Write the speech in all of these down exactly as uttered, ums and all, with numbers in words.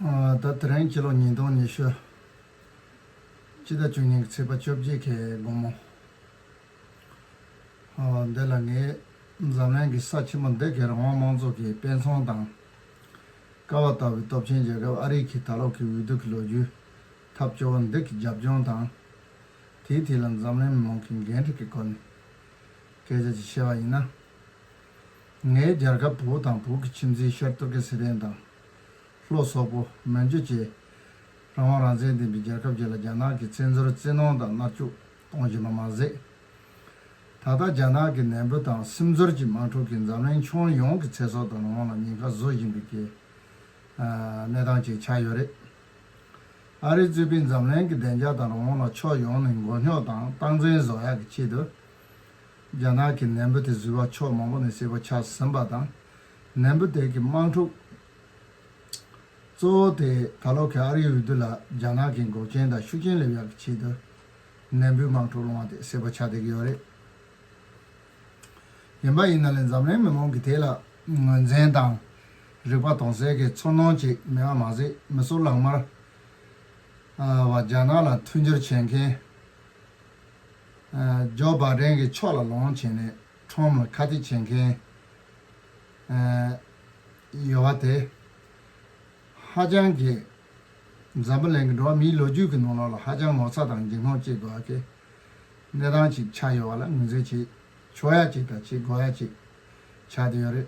ཨ། ད་དེ་རིང་ཕྱི་ལོ་ཉིས་སྟོང་ཉི་ཤུ་སྤྱི་ཟླ་བཅུ་གཉིས་ཀྱི་ཚེས་པ་བཅོ་བརྒྱད་ཀྱི་དགོང་མོ། ཨ། འདི་ལ་ངས་འཛམ་གླིང་གི་ས་ཆེན་པོ་འདི་གའི་རང་དབང་དམངས་གཙོ་གི་དཔེ་མཚོན་དང་། ཀ་བ་ལྟ་བུའི་སྟོབས་ཆེན་རྒྱལ་ཁབ་ཨ་རི་གི་ད་ལོ་གི་འོས་བསྡུ་གི་ལོ་རྒྱུས་ཐབས་སྐྱོ་བོ་འདི་གི་རྒྱབ་ལྗོངས་དང་། དེའི་ཐད་ལ་འཛམ་གླིང་མི་མང་གི་འགན་འཁྲི་གི་སྐོར་ནས་སྐད་ཆ་ཅིག་བཤད་པ་ཡིན་ན། ངའི་རྒྱལ་ཁབ་བོད་དང་བོད་ཀྱི་ཁྱིམ་མཚེས་ཤར་ཏུར་ཀི་སི་ཐན་དང་། ལྷོ་སོག་པོ་མན་ཇུ་བཅས་རང་དབང་རང་བཙན་ལྡན་པའི་རྒྱལ་ཁབ་ཅིག་ལ་རྒྱ་ནག་གིས་བཙན་འཛུལ་བཙན་གནོན་དང་མནར་གཅོད་གཏོང་བཞིན་པ་མ་ཟད། ད་ལྟ་རྒྱ་ནག་གི་ནན་པོ་དང་སིམ་འཛུལ་གྱི་དམག་འཁྲུག་གིས་འཛམ་གླིང་ཁྱོན་ཡོངས་ཀྱི་ཚེ་སྲོག་དང་རང་དབང་ལ་ཉེན་ཁ་བཟོ་བཞིན་པའི་གི་ཨ། གནས་སྟངས་ཅིག་ཆགས་ཡོད་རེད། ཨ་རི་གཙོས་པའི་འཛམ་གླིང་གི་བདེ་འཇགས་དང་རང་དབང་ལ་ཕྱོགས་ཡོངས་ནས་མགོ་རྙོག་དང་སྟངས་འཛིན་བཟོ་ཡག་གི་ཆེད་དུ། རྒྱ་ནག་གི་ནན་པོ་དེ་བཟོས་པ་ཕྱོགས་མང་པོ་ནས་གསལ་པོ་ཆགས་ཟིན་པ་དང་། ནན་པོ་དེ་གི་དམག་འཁྲུག་གཙོ་བོ་དེ་ད་ལོ་གི་ཨ་རིའི་འོས་བསྡུ་ལ་རྒྱ་ནག་གི་འགོག་རྐྱེན་དང་ཤུགས་རྐྱེན་སླེབས་ཡག་གི་ཆེད་དུ། ནན་པོའི་དམག་འཁྲུག་སློང་བ་དེ་གསལ་པོ་ཆགས་བསྡད་ཀྱི་ཡོད་རེད། ཡིན་པ་ཡིན་ན་ལས་འཛམ་གླིང་མི་མང་གི་དེ་ལ་ངོས་འཛིན་དང་། རིག་པ་དྭངས་གསལ་གྱི་ཚོར་སྣང་ཅིག་མེད་པ་མ་ཟད། མི་སེར་ལག་དམར་བ་རྒྱ་ནག་ལ་མཐུན་འགྱུར་བྱེད་མཁན། ཨ། ཇོ་བྷ་ཌེན་གྱི་ཕྱོགས་ལ་ལངས་བྱས་ནས་ཁྲོམ་ལ་ཁ་གཏད་བྱེད་མཁན་ཨ། ཡོད་པ་དེ་ཧ་ཅང་གི་འཛམ་བུ་གླིང་གི་འགྲོ་བ་མིའི་ལོ་རྒྱུས་ཀྱི་ནང་ལོགས་ལ་ཧ་ཅང་ངོ་ཚ་དང་འཇིགས་སྣང་སྐྱེ་དགོས་པ་གི་གནས་སྟངས་ཅིག་ཆགས་ཡོད་པ་ལ་ངོས་འཛིན་བྱེད་ཆོག་ཡ་ཅིག་དང་བྱེད་དགོས་ཡ་ཅིག་ཆགས་བསྡད་ཡོད་རེད།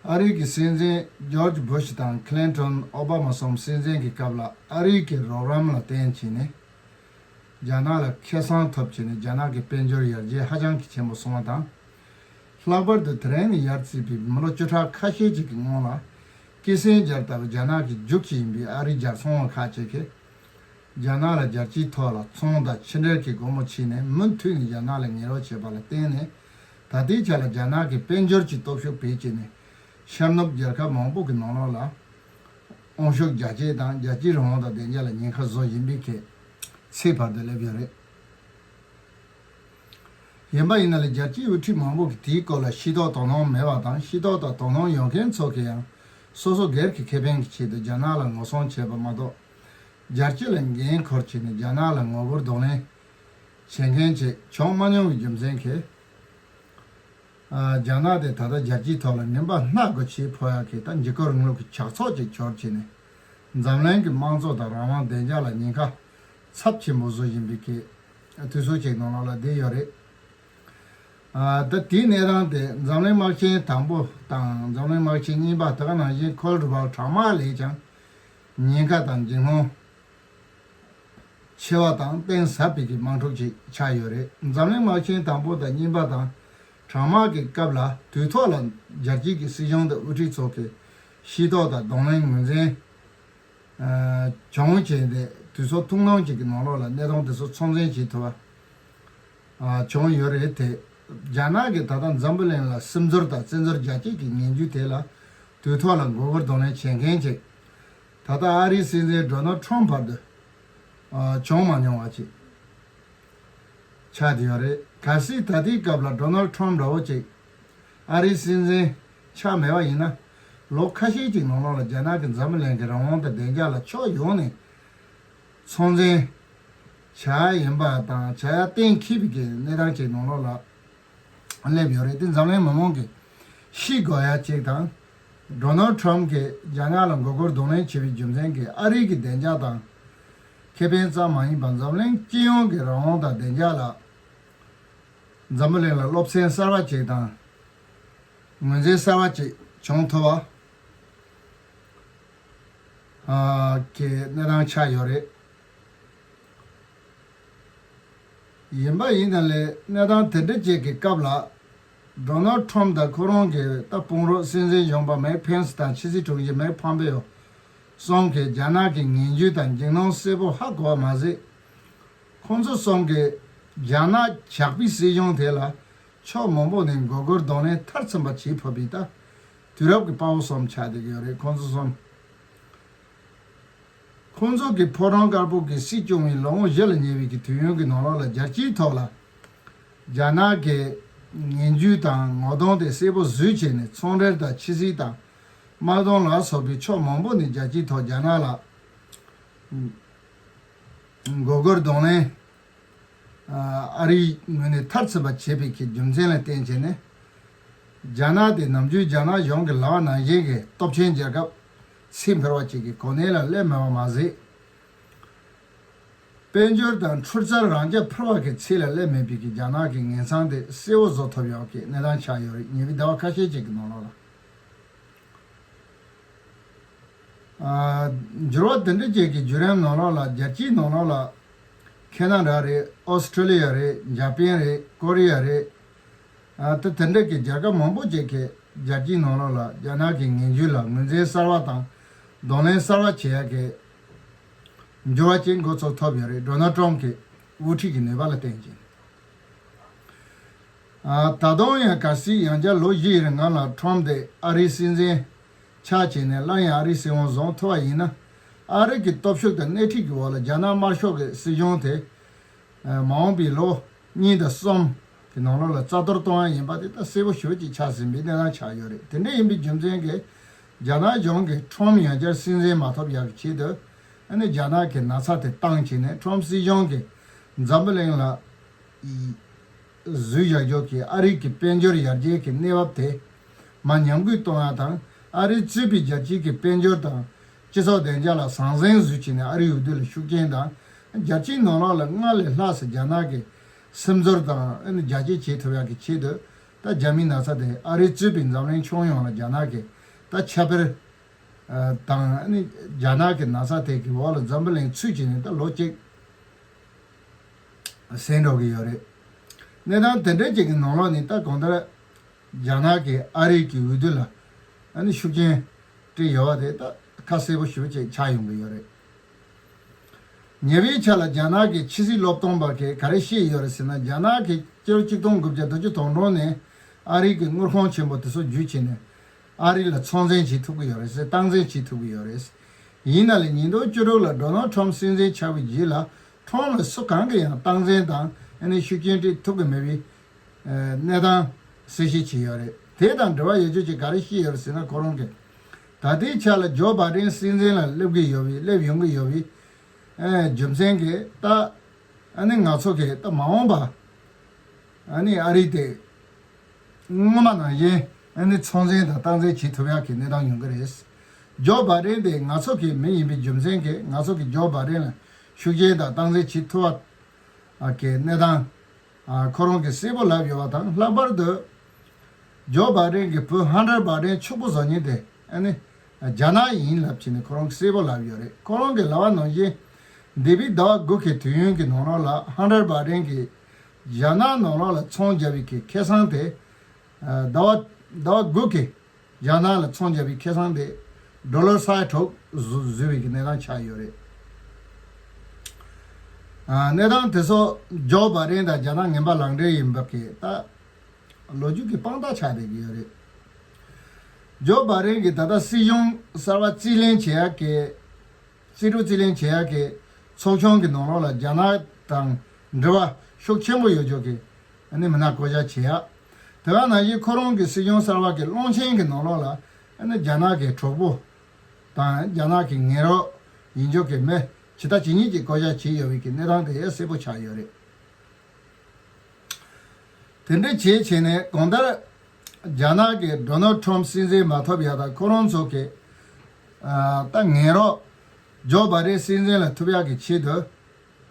ཨ་རིའི་གི་སྲིད་འཛིན་ཇོར་ཇི་བྷུ་ཤི་དང་ཁི་ལིན་ཏོན་ཨོ་བྷ་མ་གསུམ་སྲིད་འཛིན་གྱི་སྐབས་ལ་ཨ་རིའི་གི་རོགས་རམ་ལ་བརྟེན་བྱས་ནས། རྒྱ་ནག་ལ་ཁེ་བཟང་ཐོབ་བྱས་ནས་རྒྱ་ནག་གི་དཔལ་འབྱོར་ཡར་རྒྱས་ཧ་ཅང་གི་ཆེན་པོ་སོང་བ་དང་། ལྷག་པར་དུ་དེ་རིང་ནས་ཡར་བརྩིས་པའི་མི་ལོ་བཅུ་ཕྲག་ཁ་ཤས་ཅིག་གི་སྔོན་ལ་ཀི་སིན་ཇར་ལྟ་བུ་རྒྱ་ནག་གི་རྒྱུག་ཅིག་ཡིན་པའི་ཨ་རིའི་ཇར་ཚོང་བ་ཁག་ཅིག་གིས། རྒྱ་ནག་ལ་རྒྱལ་སྤྱིའི་ཐོག་ལ་ཚོང་དང་ཕྱི་འབྲེལ་གྱི་སྒོ་མོ་ཕྱེས་ནས་མུ་མཐུད་ནས་རྒྱ་ནག་ལ་ཉེས་རོགས་བྱས་པ་ལ་བརྟེན་ནས། ད་ལྟའི་ཆ་ལ་རྒྱ་ནག་གི་དཔལ་འབྱོར་གྱི་སྟོབས་ཤུགས་བེད་སྤྱད་ནས་ཤར་ནུབ་རྒྱལ་ཁབ་མང་པོ་གི་ནང་ལོགས་ལ་དབང་ཤུགས་རྒྱ་སྐྱེད་དང་རྒྱལ་སྤྱིའི་རང་དབང་དང་བདེ་འཇགས་ལ་ཉེན་ཁ་བཟོ་བཞིན་པའི་གི་ཚད་བར་དུ་སླེབས་ཡོད་རེད། ཡིན་པ་ཡིན་ན་ལས་རྒྱལ་སྤྱིའི་དབུ་ཁྲིད་མང་པོ་གིས་དེའི་སྐོར་ལ་ཤེས་རྟོགས་དོ་སྣང་མེད་པ་དང་། ཤེས་རྟོགས་དང་དོ་སྣང་ཡོད་མཁན་ཚོ་གིས་ཡང་སོ་སོ་སྒེར་གྱི་ཁེ་ཕན་གྱི་ཆེད་དུ་རྒྱ་ནག་ལ་ངོ་སྲུང་བྱས་པ་མ་གཏོགས། རྒྱལ་སྤྱི་ལ་འགན་འཁུར་བྱས་ནས་རྒྱ་ནག་ལ་ངོ་རྒོལ་གདོང་ལེན་བྱེད་མཁན་ཅིག་བྱུང་མ་མྱོང་བའི་རྒྱུ་མཚན་གྱིས། ཨ། རྒྱ་ནག་དེ་ད་ལྟ་རྒྱལ་སྤྱིའི་ཐོག་ལ་ངན་པ་སྣ་དགུ་བྱེད་ཕོད་ཡག་གི་ད་འཇིགས་སྐུལ་རིང་ལུགས་ཀྱི་ཇག་ཚོགས་ཅིག་གྱུར་བྱས་ནས། འཛམ་གླིང་གི་དམངས་གཙོ་དང་རང་དབང་བདེ་འཇགས་ལ་ཉེན་ཁ་ཚབས་ཆེན་པོ་བཟོ་བཞིན་པའི་གི་དུས་ཚོད་ཅིག་ནང་ལོགས་ལ་བསྡད་ཡོད་རེད། ཨ། ད་དེའི་གནས་སྟངས་དེ་འཛམ་གླིང་དམག་ཆེན་དང་པོ་དང་འཛམ་གླིང་དམག་ཆེན་གཉིས་པ། དེ་ག་ནང་བཞིན་ཁོལ་ཌི་ཝར་གྲང་དམག་ལས་ཀྱང་ཉེན་ཁ་དང་འཇིགས་སྣང་ཆེ་བ་དང་གཏིང་ཟབ་པའི་གི་དམག་འཁྲུག་ཅིག་ཆགས་ཡོད་རེད། འཛམ་གླིང་དམག་ཆེན་དང་པོ་དང་གཉིས་པ་དང་གྲང་དམག་གི་སྐབས་ལ་དུས་ཐོག་ལ་རྒྱལ་སྤྱིའི་གི་སྲིད་གཞུང་དང་དབུ་ཁྲིད་ཚོ་གིས་ཤེས་རྟོགས་དང་གདོང་ལེན་ངོས་འཛིན་ཨ། བྱུང་བྱས་ཏེ་དུས་ཚོད་ཐུང་ཐུང་ཅིག་གི་ནང་ལོགས་ལ་གནད་དོན་དེ་ཚོ་ཚོད་འཛིན་བྱེད་ཐུབ་པ་ཨ། བྱུང་ཡོད་རེད་དེ། རྒྱ་ནག་གིས་ད་ལྟ་འཛམ་བུ་གླིང་ལ་སིམ་འཛུལ་དང་བཙན་འཛུལ་རྒྱ་སྐྱེད་ཀྱི་ངན་ཇུས་དེ་ལ་དུས་ཐོག་ལ་མགོ་སྒུར་གདོང་ལེན་བྱེད་མཁན་ཅིག་ད་ལྟ་ཨ་རིའི་སྲིད་འཛིན་ཌོ་ནལ་ཊམ་བར་དུ་ཨ། བྱུང་མ་མྱོང་བ་ཅིག་ཆགས་བསྡད་ཡོད་རེད། གལ་སྲིད་ད་ལྟའི་སྐབས་ལ་ཌོ་ནལ་ཊམ་འདྲ་བོ་ཅིག་ཨ་རིའི་སྲིད་འཛིན་ཆགས་མེད་པ་ཡིན་ན། ལོ་ཁ་ཤས་ཅིག་ནང་ལོགས་ལ་རྒྱ་ནག་གིས་འཛམ་བུ་གླིང་གི་རང་དབང་དང་བདེ་འཇགས་ལ་ཕྱོགས་ཡོངས་ནས་ཚོད་འཛིན་བྱ་ཡ་ཡིན་པ་དང་བྱ་ཡ་གཏན་འཁེལ་བའི་གི་གནས་སྟངས་ཅིག་ནང་ལོགས་ལ་སླེབས་ཡོད་རེད། དེ་འཛམ་གླིང་མི་མང་གིས་ཤེས་དགོས་ཡ་ཅིག་དང་། ཌོ་ནལ་ཊམ་གྱིས་རྒྱ་ནག་ལ་མགོ་སྒུར་གདོང་ལེན་བྱས་པའི་རྒྱུ་མཚན་གྱིས་ཨ་རི་གི་བདེ་འཇགས་དང་ཁེ་ཕན་ཙམ་མ་ཡིན་པར་འཛམ་གླིང་སྤྱི་ཡོངས་ཀྱི་རང་དབང་དང་བདེ་འཇགས་ལ། འཛམ་བུ་གླིང་ལ་སློབ་ཚན་གསར་བ་ཅིག་དང་ངོས་འཛིན་གསར་བ་ཅིག་བྱུང་ཐུབ་པ་ཨ། གི་གནས་སྟངས་ཆགས་ཡོད་རེད། ཡིན་པ་ཡིན་ན་ལས་གནས་སྟངས་དེ་འདྲ་ཅིག་གི་སྐབས་ལ། ཌོ་ནལ་ཊམ་དང་ཁོ་རང་གི་ད་དཔུང་རོགས་སྲིད་འཛིན་གཞོན་པ་མེག་ཕེན་སི་དང་ཕྱི་སྲིད་དྲུང་ཆེ་མེག་ཕམ་པེ་ཡོ་གསུམ་གྱིས་རྒྱ་ནག་གི་ངན་ཇུས་དང་འཇིགས་སྣང་གསལ་པོ་ཧ་གོ་བ་མ་ཟད། ཁོང་ཚོ་གསུམ་གྱིས་རྒྱ་ནག་ཇག་པའི་སྲིད་གཞུང་དེ་ལ་ཕྱོགས་མང་པོ་ནས་མགོ་སྒུར་གདོང་ལེན་མཐར་ཕྱིན་པ་བྱེད་ཕོད་པའི་ད་དུས་རབས་ཀྱི་དཔའ་བོ་གསུམ་ཆགས་བསྡད་ཀྱི་ཡོད་རེད། ཁོང་ཚོ་གསུམ། ཁོང་ཚོ་གིས་ཕོ་བྲང་དཀར་པོ་གི་སྲིད་སྐྱོང་བའི་ལོ་ངོ་བཞི་ལ་ཉེ་བའི་གི་དུས་ཡུན་གྱི་ནང་ལོགས་ལ་རྒྱལ་སྤྱིའི་ཐོག་ལ་རྒྱ་ནག་གི་ངན་ཇུས་དང་ངོ་གདོང་དེ་གསལ་པོ་བཟོས་བྱས་ནས་ཚོང་འབྲེལ་དང་ཕྱི་སྲིད་དང་ དམག་དོན་ལ་སོགས་པའི་ཕྱོགས་མང་པོ་ནས་རྒྱལ་སྤྱིའི་ཐོག་རྒྱ་ནག་ལ་མགོ་སྐོར་གདོང་ལེན། ཨ་རིའི་ངོས་ནས་མཐར་ཕྱིན་པ་བྱེད་པའི་གི་རྒྱུ་མཚན་ལ་བརྟེན་བྱས་ནས། རྒྱ་ནག་དེ་ནམ་རྒྱུན་རྒྱ་ནག་གཞུང་གི་ལབ་པ་ནང་བཞིན་གྱི་སྟོབས་ཆེན་རྒྱལ་ཁབ་ཚིག་འཕེར་བ་ཅིག་གི་གོ་གནས་ལ་སླེབས་མེད་པ་མ་ཟད། དཔལ་འབྱོར་དང་འཕྲུལ་རྩལ་རང་རྐྱ་འཕེར་བ་གི་ཚད་ལ་སླེབས་མེད་པའི་གི་རྒྱ་ནག་གི་ངན་མཚང་དེ་གསལ་བོ་བཟོ་ཐུབ་ཡག་གི་གནས་སྟངས་ཆགས་ཡོད་རེད། ཉེ་བའི་ཟླ་བ་ཁ་ཤས་ཅིག་གི་ནང་ལོགས་ལ། ཨ། འགྱུར་བ་དེ་འདྲ་ཅིག་གི་བརྒྱུད་རིམ་ནང་ལོགས་ལ། རྒྱལ་སྤྱིའི་ནང་ལོགས་ལ་ཁེ་ན་ཌ་རེད། ཨོ་སི་ཁྲུ་ལི་ཡ་རེད། འཇར་པན་རེད། ཀོ་རི་ཡ་རེད། ཨ། དེ་དེ་འདྲ་གི་རྒྱལ་ཁབ་མང་པོ་ཅིག་གིས་རྒྱལ་སྤྱིའི་ནང་ལོགས་ལ་རྒྱ་ནག་གི་ངན་ཇུས་ལ་ངོས་འཛིན་གསར་བ་དང་གདོང་ལེན་གསར་བ་བྱེད་ཡག་གི་འགྱུར་བ་ཅིག་འགོ་ཚུགས་ཐུབ་ཡོད་རེད། ཌོ་ནལ་ཊམ་གྱི་དབུ་ཁྲིད་ཀྱི་ནུས་པ་ལ་བརྟེན་ཅིང་། ཨ། ད་དུང་ཡང་གལ་སྲིད་ཡང་བསྐྱར་ལོ་བཞི་ཡི་རིང་ལ་ཊམ་དེ་ཨ་རིའི་སྲིད་འཛིན་ཆགས་བྱས་ནས་སླར་ཡང་ཨ་རིའི་སྲིད་དབང་བཟུང་ཐུབ་པ་ཡིན་ན། ཨ་རི་གི་སྟོབས་ཤུགས་དང་སྣེ་ཁྲིད་ཀྱི་འོག་ལ་རྒྱ་ནག་དམར་ཤོག་གི་སྲིད་གཞུང་དེ་མ་འོངས་པའི་ལོ་གཉིས་དང་གསུམ་གྱི་ནང་ལོགས་ལ་རྩ་གཏོར་གཏོང་ཡ་ཡིན་པ་དེ་ད་གསལ་པོ་ཞེ་པོ་ཅིག་ཆགས་ཟིན་པའི་གནས་སྟངས་ཆགས་ཡོད་རེད། དེ་འདྲ་ཡིན་པའི་རྒྱུ་མཚན་གྱིས་རྒྱ་ནག་གཞུང་གིས་ཊམ་ཡང་བསྐྱར་སྲིད་འཛིན་མ་ཐོབ་ཡག་གི་ཆེད་དུ། ཨ་ནི་རྒྱ་ནག་གི་ན་ཚ་དེ་བཏང་བྱས་ནས་ཊམ་སྲིད་གཞུང་གིས་འཛམ་བུ་གླིང་ལ་འཛུལ་བཞག་རྒྱུ་གི་ཨ་རི་གི་དཔལ་འབྱོར་ཡར་རྒྱས་ཀྱི་གནས་བབ་དེ་མར་ཉམས་རྒུད་གཏོང་ཡ་དང་། ཨ་རིས་གཙོས་པའི་རྒྱལ་སྤྱིའི་གི་དཔལ་འབྱོར་དང་སྤྱི་ཚོགས་བདེ་འཇགས་ལ་ཟང་ཟིང་བཟོས་བྱས་ནས་ཨ་རིའི་འོས་བསྡུ་ལ་ཤུགས་རྐྱེན་དང་། རྒྱལ་སྤྱིའི་ནང་ལོགས་ལ་སྔར་ལས་ལྷག་ཙམ་རྒྱ་ནག་གི་སིམ་ཟུར་དང་། ཨ་ནི་རྒྱ་སྐྱེད་བྱེད་ཐུབ་ཡག་གི་ཆེད་དུ། ད་རྒྱ་མིའི་ན་ཚ་དེ་ཨ་རིས་གཙོས་པའི་འཛམ་གླིང་ཁྱོན་ཡོངས་ལ་རྒྱ་ནག་གི་ད་ཁྱབ་སྤེལ་དང་། ཨ་ནི་རྒྱ་ནག་གི་ན་ཚ་དེ་གི་འོག་ལ་འཛམ་བུ་གླིང་ཚུད་ཀྱི་ནས་ད་ལོ་གཅིག་ཟིན་འགྲོ་གི་ཡོད་རེད། གནས་སྟངས་དེ་འདྲ་ཅིག་གི་ནང་ལོགས་ནས་ད་གང་ལྟར་རྒྱ་ནག་གིས་ཨ་རི་གི་འོས་བསྡུ་ལ་ཨ་ནི་ཤུགས་རྐྱེན་སྤྲད་ཡོད་པ་དེ་ད་ཁ་གསལ་པོ་ཞེ་པོ་ཅིག་ཆགས་ཡོང་གི་ཡོད་རེད། ཉེ་བའི་ཆར་ལ་རྒྱ་ནག་གི་ཕྱི་སྲིད་སློབ་སྟོན་པ་གིས་ག་རེ་བཤད་ཡོད་རེད་ཟེར་ན། རྒྱ་ནག་གིས་སྤྱི་ལོ་ཆིག་སྟོང་དགུ་བརྒྱ་དགུ་བཅུ་དོན་གྲངས་ནས་ཨ་རི་གི་དངུལ་ཁང་ཆེན་པོ་དེ་ཚོ་བརྒྱུད་བྱས་ནས་ཨ་རི་ལ་ཚོང་འཛིན་བྱེད་ཐུབ་ཀྱི་ཡོད་རེད་ཟེར། སྟངས་འཛིན་བྱེད་ཐུབ་ཀྱི་ཡོད་རེད། ཡིན་ན་ལས་ཉིས་སྟོང་བཅུ་དྲུག་ལ་ཌོ་ནལ་ཊམ་སྲིད་འཛིན་ཆགས་པའི་རྗེས་ལ་ཊམ་ལ་སུ་གང་གིས་ཡང་སྟངས་འཛིན་དང་ཨ་ནི་ཤུགས་རྐྱེན་སྤྲད་ཐུབ་ཀྱི་མེད་པའི་གནས་སྟངས་གསལ་བཤད་བྱས་ཡོད་རེད། དེ་དང་འབྲེལ་བ་ཡོད་རྒྱུ་ཅིག་ག་རེ་བཤད་ཡོད་རེད་ཟེར་ན། ཁོ་རང་གིས་ད་ལྟའི་ཆ་ལ་ཇོ་བྷའི་ཌེན་སྲིད་འཛིན་ལ་སླེབས་ཀྱི་ཡོད་པའི་སླེབས་ཡོང་གི་ཡོད་པའི་ཨེ་རྒྱུ་མཚན་གྱིས་ད་ཨ་ནི་ང་ཚོ་གིས་ད་མ་འོངས་པ་ཨ་ནི་ཨ་རི་དེ་སྔོན་མ་ནང་བཞིན་ཨ་ནི་ཚོང་འཛིན་དང་སྟངས་འཛིན་བྱེད་ཐུབ་ཡག་གི་གནས་སྟངས་ཡོང་གི་རེད། ཇོ་བྷའི་ཌེན་དེ་ང་ཚོ་གི་མི་ཡིན་པའི་རྒྱུ་མཚན་གྱིས་ང་ཚོ་གིས་ཇོ་བྷའི་ཌེན་ལ་ཤུགས་རྐྱེན་དང་སྟངས་འཛིན་བྱེད་ཐུབ་པ་གི་གནས་སྟངས། ཨ། ཁོ་རང་གིས་གསལ་པོ་ལབ་ཡོད་པ་དང་། ལྷག་པར་དུ་ཇོ་བྷའི་ཌེན་གྱི་བུ་ཧན་ཊར་བྷའི་ཌེན་ཕྱུག་པོ་བཟོ་མཁན་དེ་ཨ་ནི་རྒྱ་ནག་ཡིན་ལབ་བྱས་ནས་ཁོ་རང་གིས་གསལ་པོ་ལབ་ཡོད་རེད། ཁོ་རང་གིས་ལབ་པ་ནང་བཞིན་འདས་པའི་ཟླ་བ་དགུ་གི་དུས་ཡུན་གྱི་ནང་ལོགས་ལ་ཧན་ཊར་བྷའི་ཌེན་གྱིས་རྒྱ་ནག་ནང་ལོགས་ལ་ཚོང་བརྒྱབ་པའི་གི་ཁེ་བཟང་དེ། ཨ། ཟླ་བ་ཟླ་བ་དགུ་གི་རྒྱ་ནག་ལ་ཚོང་བརྒྱབ་པའི་ཁེ་བཟང་དེ་ཌོ་ལར་ས་ཡ་དྲུག་བཟོ་བཟོས་པའི་གི་གནས་སྟངས་ཆགས་ཡོད་རེད། ཨ། གནས་སྟངས་དེ་ཚོ་ཇོ་བྷའི་ཌེན་དང་རྒྱ་ནག་ངན་པ་ལངས་འབྲས་ཡིན་པ་གི་ད་ལོ་རྒྱུས་ཀྱི་དཔང་རྟགས་ཆགས་བསྡད་ཀྱི་ཡོད་རེད། ཇོ་བྷའི་ཌེན་གྱིས་ད་ལྟ་སྲིད་གཞུང་གསར་པ་རྩིས་ལེན་བྱེད་ཡག་གི་རྩིས་སྤྲོད་རྩིས་ལེན་བྱེད་ཡག་གི་ཚོགས་ཆུང་གི་ནང་ལོགས་ལ་རྒྱ་ནག་དང་འབྲེལ་བ་ཤུགས་ཆེན་པོ་ཡོད་ཆོག་གི་ཨ་ནི་མི་སྣ་བསྐོ་བཞག་བྱེད་ཡག་དེ་ག་ནང་བཞིན་ཁོ་རང་གི་སྲིད་གཞུང་གསར་པ་གི་སློབ་ཆེན་གྱི་ནང་ལོགས་ལ་ཨ་ནི་རྒྱ་ནག་གི་གྲོགས་པོ་དང་རྒྱ་ནག་གི་ངན་རོགས་ཡིན་ཆོག་གི་མི་ཇི་ལྟ་ཇི་སྙེད་ཀྱིས་བསྐོ་བཞག་བྱས་ཡོད་པའི་གི་གནས་སྟངས་དེ་ཡང་གསལ་པོ་ཆགས་ཡོད་རེད། དེ་འདྲ་བྱས་བྱས་ནས་གང་ལྟར་རྒྱ་ནག་གིས་ཌོ་ནལ་ཊམ་སྲིད་འཛིན་མ་ཐོབ་ཡག་དང་། ཁོ་རང་ཚོ་གི་ཨ་ད་ངན་རོགས་ཇོ་བྷའི་ཌེན་སྲིད་འཛིན་ལ་ཐུབ་ཡག་གི་ཆེད་དུ་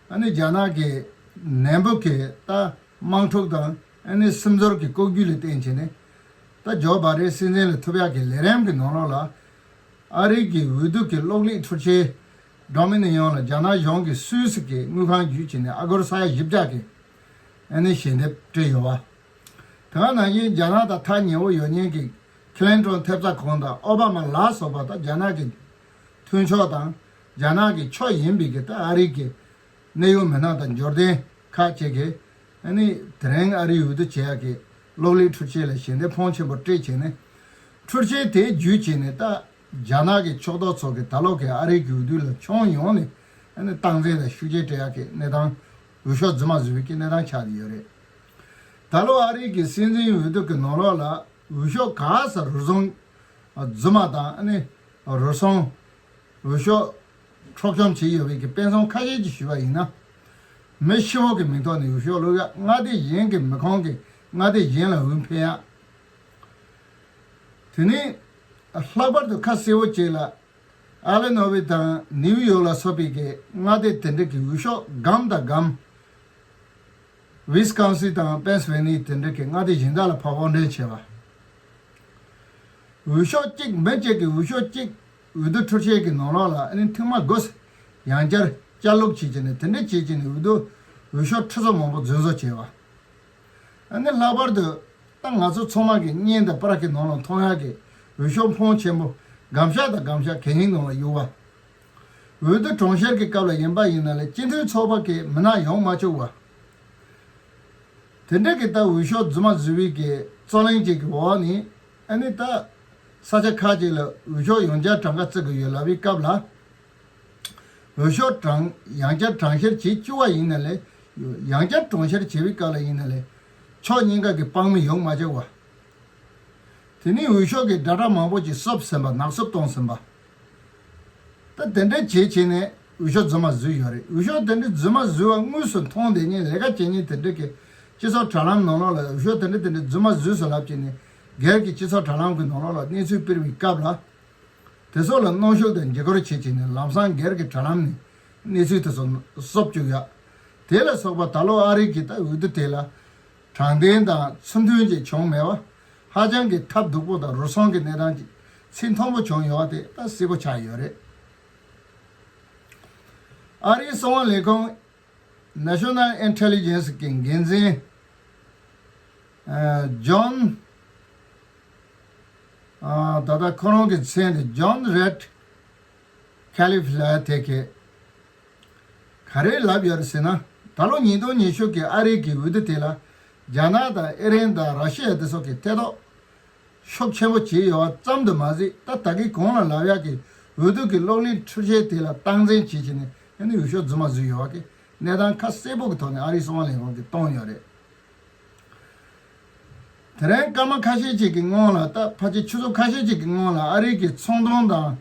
ཨ་ནི་རྒྱ་ནག་གི་ནན་པོ་གི་ད་དམག་འཁྲུག་དང་ཨ་ནི་སིམ་ཟུར་གྱི་ལྐོག་ཇུས་ལ་བརྟེན་བྱས་ནས་ད་ཇོ་བྷའི་ཌེན་སྲིད་འཛིན་ལ་ཐུབ་ཡག་གི་ལས་རིམ་གྱི་ནང་ལོགས་ལ། ཨ་རི་གི་འོས་བསྡུ་གི་གློག་ཀླད་འཕྲུལ་ཆས་ཌོ་མི་ནི་ཡོན་ལ་རྒྱ་ནག་གཞུང་གིས་སུད་སི་གི་དངུལ་ཁང་བརྒྱུད་བྱས་ནས་ཨ་སྒོར་ས་ཡ་བཞི་བརྒྱ་གི་ཨ་ནི་ཞལ་འདེབས་སྤྲད་ཡོད་པ། དེ་ག་ནང་བཞིན་རྒྱ་ནག་དང་ཐག་ཉེ་བོ་ཡོད་མཁན་གྱི་ཁི་ལིན་ཊོན་ཐེབས་རྩ་ཁང་དང་ཨོ་བྷ་མ་ལ་སོགས་པ་དང་རྒྱ་ནག་གི་མཐུན་ཕྱོགས་དང་རྒྱ་ནག་གི་ཕྱོགས་ཡིན་པའི་གི་ད་ཨ་རི་གི་གནད་ཡོད་མི་སྣ་དང་འབྱོར་ལྡན་ཁག་ཅིག་གིས་ཨ་ནི་དེ་རིང་ཨ་རིའི་འོས་བསྡུ་བྱེད་ཡག་གི་གློག་ཀླད་འཕྲུལ་ཆས་ལ་ཞལ་འདེབས་ཕོན་ཆེན་པོ་སྤྲད་བྱས་ནས། འཕྲུལ་ཆས་དེ་བརྒྱུད་བྱས་ནས་ད་རྒྱ་ནག་གི་ཕྱོགས་གཏོགས་ཚོ་གིས་ད་ལོ་གི་ཨ་རིའི་འོས་བསྡུ་ལ་ཁྱོན་ཡོངས་ནས་ཨ་ནི་སྟངས་འཛིན་དང་ཤུགས་རྐྱེན་སྤྲད་ཡག་གི་གནས་སྟངས། འོས་ཤོག་རྫུན་མ་བཟོ་བའི་གི་གནས་སྟངས་ཆགས་ཡོད་རེད། ད་ལོ་ཨ་རིའི་གི་སྲིད་འཛིན་འོས་བསྡུ་གི་ནང་ལོགས་ལ་འོས་ཤོག་ག་ས་རུལ་སུངས་ རྫུན་མ་དང་ཨ་ནི་རུལ་སུངས། འོས་ཤོག་འཕྲོག་བཅོམ་བྱས་ཡོད་པའི་གི་དཔེ་མཚོན་ཁ་ཤས་ཅིག་ཞུས་པ་ཡིན་ན། མི་ཤི་བོ་གི་མིང་ཐོག་ནས་འོས་ཤོག་བླུག་ཡ། མངའ་སྡེ་གཞན་གྱི་མི་ཁོངས་ཀྱི་མངའ་སྡེ་གཞན་ལ་འོས་འཕེན་ཡ། དེ་ནས་ལྷག་པར་དུ་ཁ་གསལ་བོ་བྱས་ལ། ཨ་ལེ་ནོ་ཝི་དང་ནིའུ་ཡོག་ལ་སོགས་པའི་གི་མངའ་སྡེ་དེ་འདྲ་གི་འོས་ཤོག་སྒམ་དང་སྒམ། ཝི་སི་ཀོན་སིན་དང་པེན་སི་ཝེ་ནི་དེ་འདྲ་གི་མངའ་སྡེ་གཞན་དག་ལ་ཕར་དབོར་འདྲེན་བྱས་པ། འོས་ཤོག་གཅིག་མི་གཅིག་གི་འོས་ཤོག་གཅིག་འོས་བསྡུ་འཕྲུལ་ཆས་ཀྱི་ནང་ལོགས་ལ་ཨ་ནི་ཐེངས་མ་དགུ་ཡང་བསྐྱར་བསྐྱར་ལོག་བྱས་བྱས་ནས་དེ་འདྲ་བྱས་བྱས་ནས་འོས་བསྡུ་འོས་ཤོག་ཁྲི་ཚོ་མང་པོ་རྫུན་བཟོ་བྱས་པ། ཨ་ནི་ལྷག་པར་དུ་ད་ང་ཚོ་ཚང་མ་གི་བརྙན་དང་པར་གྱི་ནང་ལ་མཐོང་ཡག་གི་འོས་ཤོག་ཕོན་ཆེན་པོ་སྒམ་ཤག་དང་སྒམ་ཤག་གད་སྙིགས་ནང་ལ་གཡུགས་པ། འོས་བསྡུ་གྲངས་བཤེར་གྱི་སྐབས་ལ་ཡིན་པ་ཡིན་ན་ལས་སྤྱི་མཐུན་ཚོགས་པ་གི་མི་སྣ་ཡོང་མ་བཅུག་པ། དེ་འདྲ་གི་ད་འོས་ཤོག་རྫུན་མ་བཟོས་པའི་གི་རྩོད་གླེང་ཅིག་གི་འོག་ནས་ཨ་ནི་ད་ས་ཆ་ཁག་ཅིག་ལ་འོས་ཤོག་ཡང་བསྐྱར་གྲངས་ཀ་བརྩི་གི་ཡོད་ལབ་པའི་སྐབས་ལ། འོས་ཤོག་གྲངས་ཡང་བསྐྱར་གྲངས་བཤེར་བྱེད་བཅུག་པ་ཡིན་ན་ལས། ཡང་བསྐྱར་གྲངས་བཤེར་བྱེད་པའི་སྐབས་ལ་ཡིན་ན་ལས། ཕྱོགས་གཉིས་ཀ་གི་དཔང་མི་ཡོང་མ་བཅུག་པ། དེ་ནས་འོས་ཤོག་གི་སྒྲ་གྲགས་མང་པོ་ཅིག་གསོབ་ཟིན་པ། ནག་གསོབ་གཏོང་ཟིན་པ། ད་དེ་འདྲ་བྱེད་བྱས་ནས་འོས་ཤོག་རྫུན་མ་བཟོས་ཡོད་རེད། འོས་ཤོག་དེ་འདྲ་རྫུན་མ་བཟོས་པ་དངོས་སུ་མཐོང་བསྡད་མཁན་ལས་ཀ་བྱེད་མཁན་དེ་འདྲ་གི་སྤྱི་ཚོགས་དྲ་ལམ་ནང་ལོགས་ལ་འོས་ཤོག་དེ་འདྲ་དེ་འདྲ་རྫུན་མ་བཟོས་སོང་ལབ་བྱས་ནས་སྒེར་གྱི་སྤྱི་ཚོགས་དྲ་ལམ་གྱི་ནང་ལོགས་ལ་གནས་ཚུལ་སྤེལ་བའི་སྐབས་ལ། དེ་ཚོ་ལ་གནོན་ཤུགས་དང་འཇིགས་སྐུལ་བྱེད་བྱས་ནས་ལམ་སང་སྒེར་གྱི་དྲ་ལམ་ནས་གནས་ཚུལ་དེ་ཚོ་གསོབ་བཅུག་ཡ། དེ་ལ་སོགས་པ་ད་ལོ་ཨ་རི་གི་ད་འོས་བསྡུ་དེ་ལ་དྲང་བདེན་དང་ཚུལ་མཐུན་ཅིག་བྱུང་མེད་པ། ཧ་ཅང་གི་ཐབས་སྡུག་པོ་དང་རུལ་སུངས་ཀྱི་གནས་སྟངས་ཅིག་ཚད་མཐོན་པོ་བྱུང་ཡོད་པ་དེ་ད་གསལ་པོ་ཆགས་ཡོད་རེད། ཨ་རིའི་གསང་བ་ལས་ཁུངས་National Intelligence གི་འགན་འཛིན་ཨ་ཇོན། ཨ་ད་ལྟ་ཁོ་རང་གི་མཚན་དེ་ཇོན་རེད་ཁ་ལིབ་ལབ་དེ་གིས་ག་རེ་ལབ་ཡོད་རེད་ཟེར་ན། ད་ལོ་ཉིས་སྟོང་ཉི་ཤུ་གི་ཨ་རི་གི་འོས་བསྡུ་དེ་ལ་རྒྱ་ནག་དང་ཨི་རན་དང་ར་ཤི་ཡ་དེ་སོགས་ཀྱིས་ཐེ་གཏོགས་ཤུགས་ཆེན་པོ་བྱས་ཡོད་པ་ཙམ་དུ་མ་ཟད། ད་ད་གིན་གོང་ལ་ལབ་ཡག་གི་འོས་བསྡུ་གི་གློག་ཀླད་འཕྲུལ་ཆས་དེ་ལ་སྟངས་འཛིན་བྱེད་བྱས་ནས་ཨ་ནི་འོས་ཤོག་རྫུན་མ་བཟོས་ཡོད་པ་གི་གནས་སྟངས་ཁ་གསལ་པོ་གི་ཐོག་ནས་ཨ་རིའི་གསང་བ་ལས་ཁུངས་ཀྱིས་བཏོན་ཡོད་རེད། དེ་རིང་སྐར་མ་ཁ་ཤས་ཅིག་གི་སྔོན་ལ། ད་ཕལ་ཆེར་ཆུ་ཚོད་ཁ་ཤས་ཅིག་གི་སྔོན་ལ་ཨ་རི་གི་ཚོང་དོན་དང་